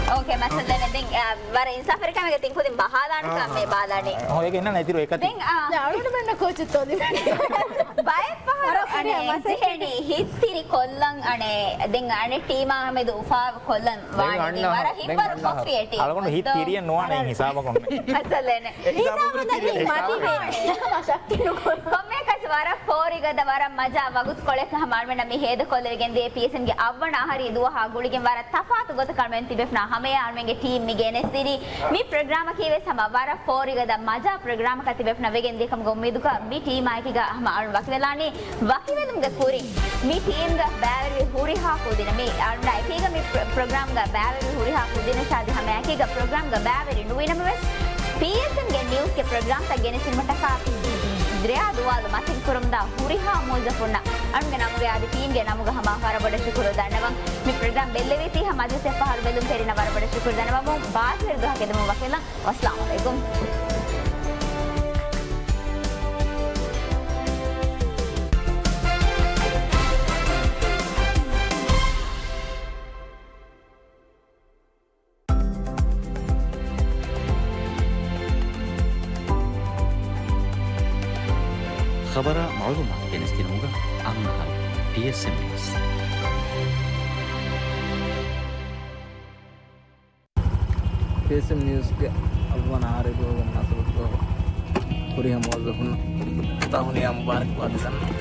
އޯކޭ، މައްސަލައެއް ނެތް. ދެން، އާ، ވަރަށް އިންސާފުވެރިކަމެއްގެ ތިން ކުދިން ބަހާލާނެ ކަމެއް ބާލާނެ. ހޯ، އޭގެ އިންނަން އެތިރު އެކަތި. ދެން، އާ، ދެން އަޅުގަނޑުމެންނަށް ކޯޗު ތޮލި. ބައެއް ފަހަރު ވަރަށް އަނެއް ފުރިހަމަ މަސައްކަތް. ޖެހެނީ ހިތްތިރި ކޮށްލަން އަނެއް، ދެން އަނެއް ޓީމާ މެދު އުފާ ކޮށްލަން ވާނެ. ދެން ވަރަށް ހިތްވަރު ކޮފީ އެޓީ. އަޅުގަނޑު ހިތް ތިރިއެއް ނުވާނެ ހިސާބަކުން. މައްސަލައެއް ނެތް. ހިސާބު ދަނީ މަތިވޭ. ކޮންމެއަކަސް ވަރަށް ފޯރިގަދަ ވަރަށް މަޖާ ވަގުތުކޮޅެއް ހަމަ އަޅުމެންނަށް މި ހޭދަކޮށްލެވިގެން ދިޔަ ޕީއެސްއެމްގެ އަށްވަނަ އަހަރީ ދުވަހާ ގުޅިގެން ވަރަށް ތަފާތު ގޮތަކަށް އަޅުމެން ތިބޭފުޅުންނާ ހަމަޔަށް އަޅުމެންގެ ޓީމް މި ގެނެސްދިނީ. މި ޕްރޮގްރާމަކީ ވެސް ހަމަ ވަރަށް ފޯރިގަދަ މަޖާ ޕްރޮގްރާމަކަށް ތިބޭފުޅުންނަށް ވެގެން ދިޔަ ކަމުގެ އުއްމީދުގަ މި ޓީމާ އެކީގަ ހަމަ އަޅުން ވަކިވެލާނީ. ވަކިވެލުމުގެ ކުރިން މި ޓީމްގަ ބައިވެރިވި ހުރިހާ ކުދިން މި އަޅުންނާ އެކީގަ މި ޕްރޮ-، ޕްރޮގްރާމްގަ ބައިވެރިވި ހުރިހާ ކުދިން ޝާދި ހަމައެކީގަ ޕްރޮގްރާމްގަ ބައިވެރި ނުވި ނަމަވެސް، ޕީއެސްއެމްގެ ނިއުސްގެ ޕްރޮގްރާމްތައް ގެނެސްދިނުމަށްޓަކާ ދެރައި ދުވާލު މަސައްކަތް ކުރަމުންދާ ހުރިހާ މުވައްޒަފުންނަށް އަޅުގެ ނަމުގެ އަދި ޓީމްގެ ނަމުގަ ހަމަ ވަރަށް ބޮޑަށް ޝުކުރު ދަންނަވަން. މި ޕްރޮގްރާމް ބެއްލެވީތީ ހަމަ އަދިވެސް އެއްފަހަރު ބެލުންތެރިންނަށް ވަރަށް ބޮޑަށް ޝުކުރު ދަންނަވަމުން. ބާކީ ދުވަހަކަށް އެދެމުން ވަކިވެލަން. ވައްސަލާމު ޢަލައިކުމް. ޚަބަރާ މަޢުލޫމާތު ގެނެސްދިނުމުގަ އަށް އަހަރު. ޕީއެސްއެމް ނިއުސް. ޕީއެސްއެމް ނިއުސްގެ އަށްވަނަ އަހަރީ ދުވަހުގެ މުނާސަބަތުގަ ހުރިހާ މުވައްޒަފުންނަށް ތަހުނިޔާ މުބާރަކްބާ ދަންނަވަން.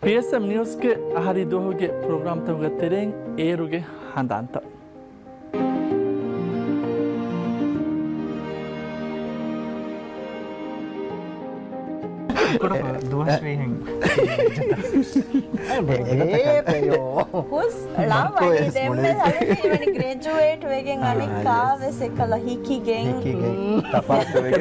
ޕީއެސްއެމް ނިއުސްގެ އަހަރީ ދުވަހުގެ ޕްރޮގްރާމްތަކުގެ ތެރެއިން އޭރުގެ ހަނދާންތައް. ދުވަސްވީހެން. ހުސް ޅާ ވަނީ ދެންމެ ހަމަ މިވަނީ ގްރެޖުއޭޓް ވެގެން އަނެއްކާވެސް އެކަލަ ހިކިގެން. ހިކިގެން. ތަފާތު ވެގެން.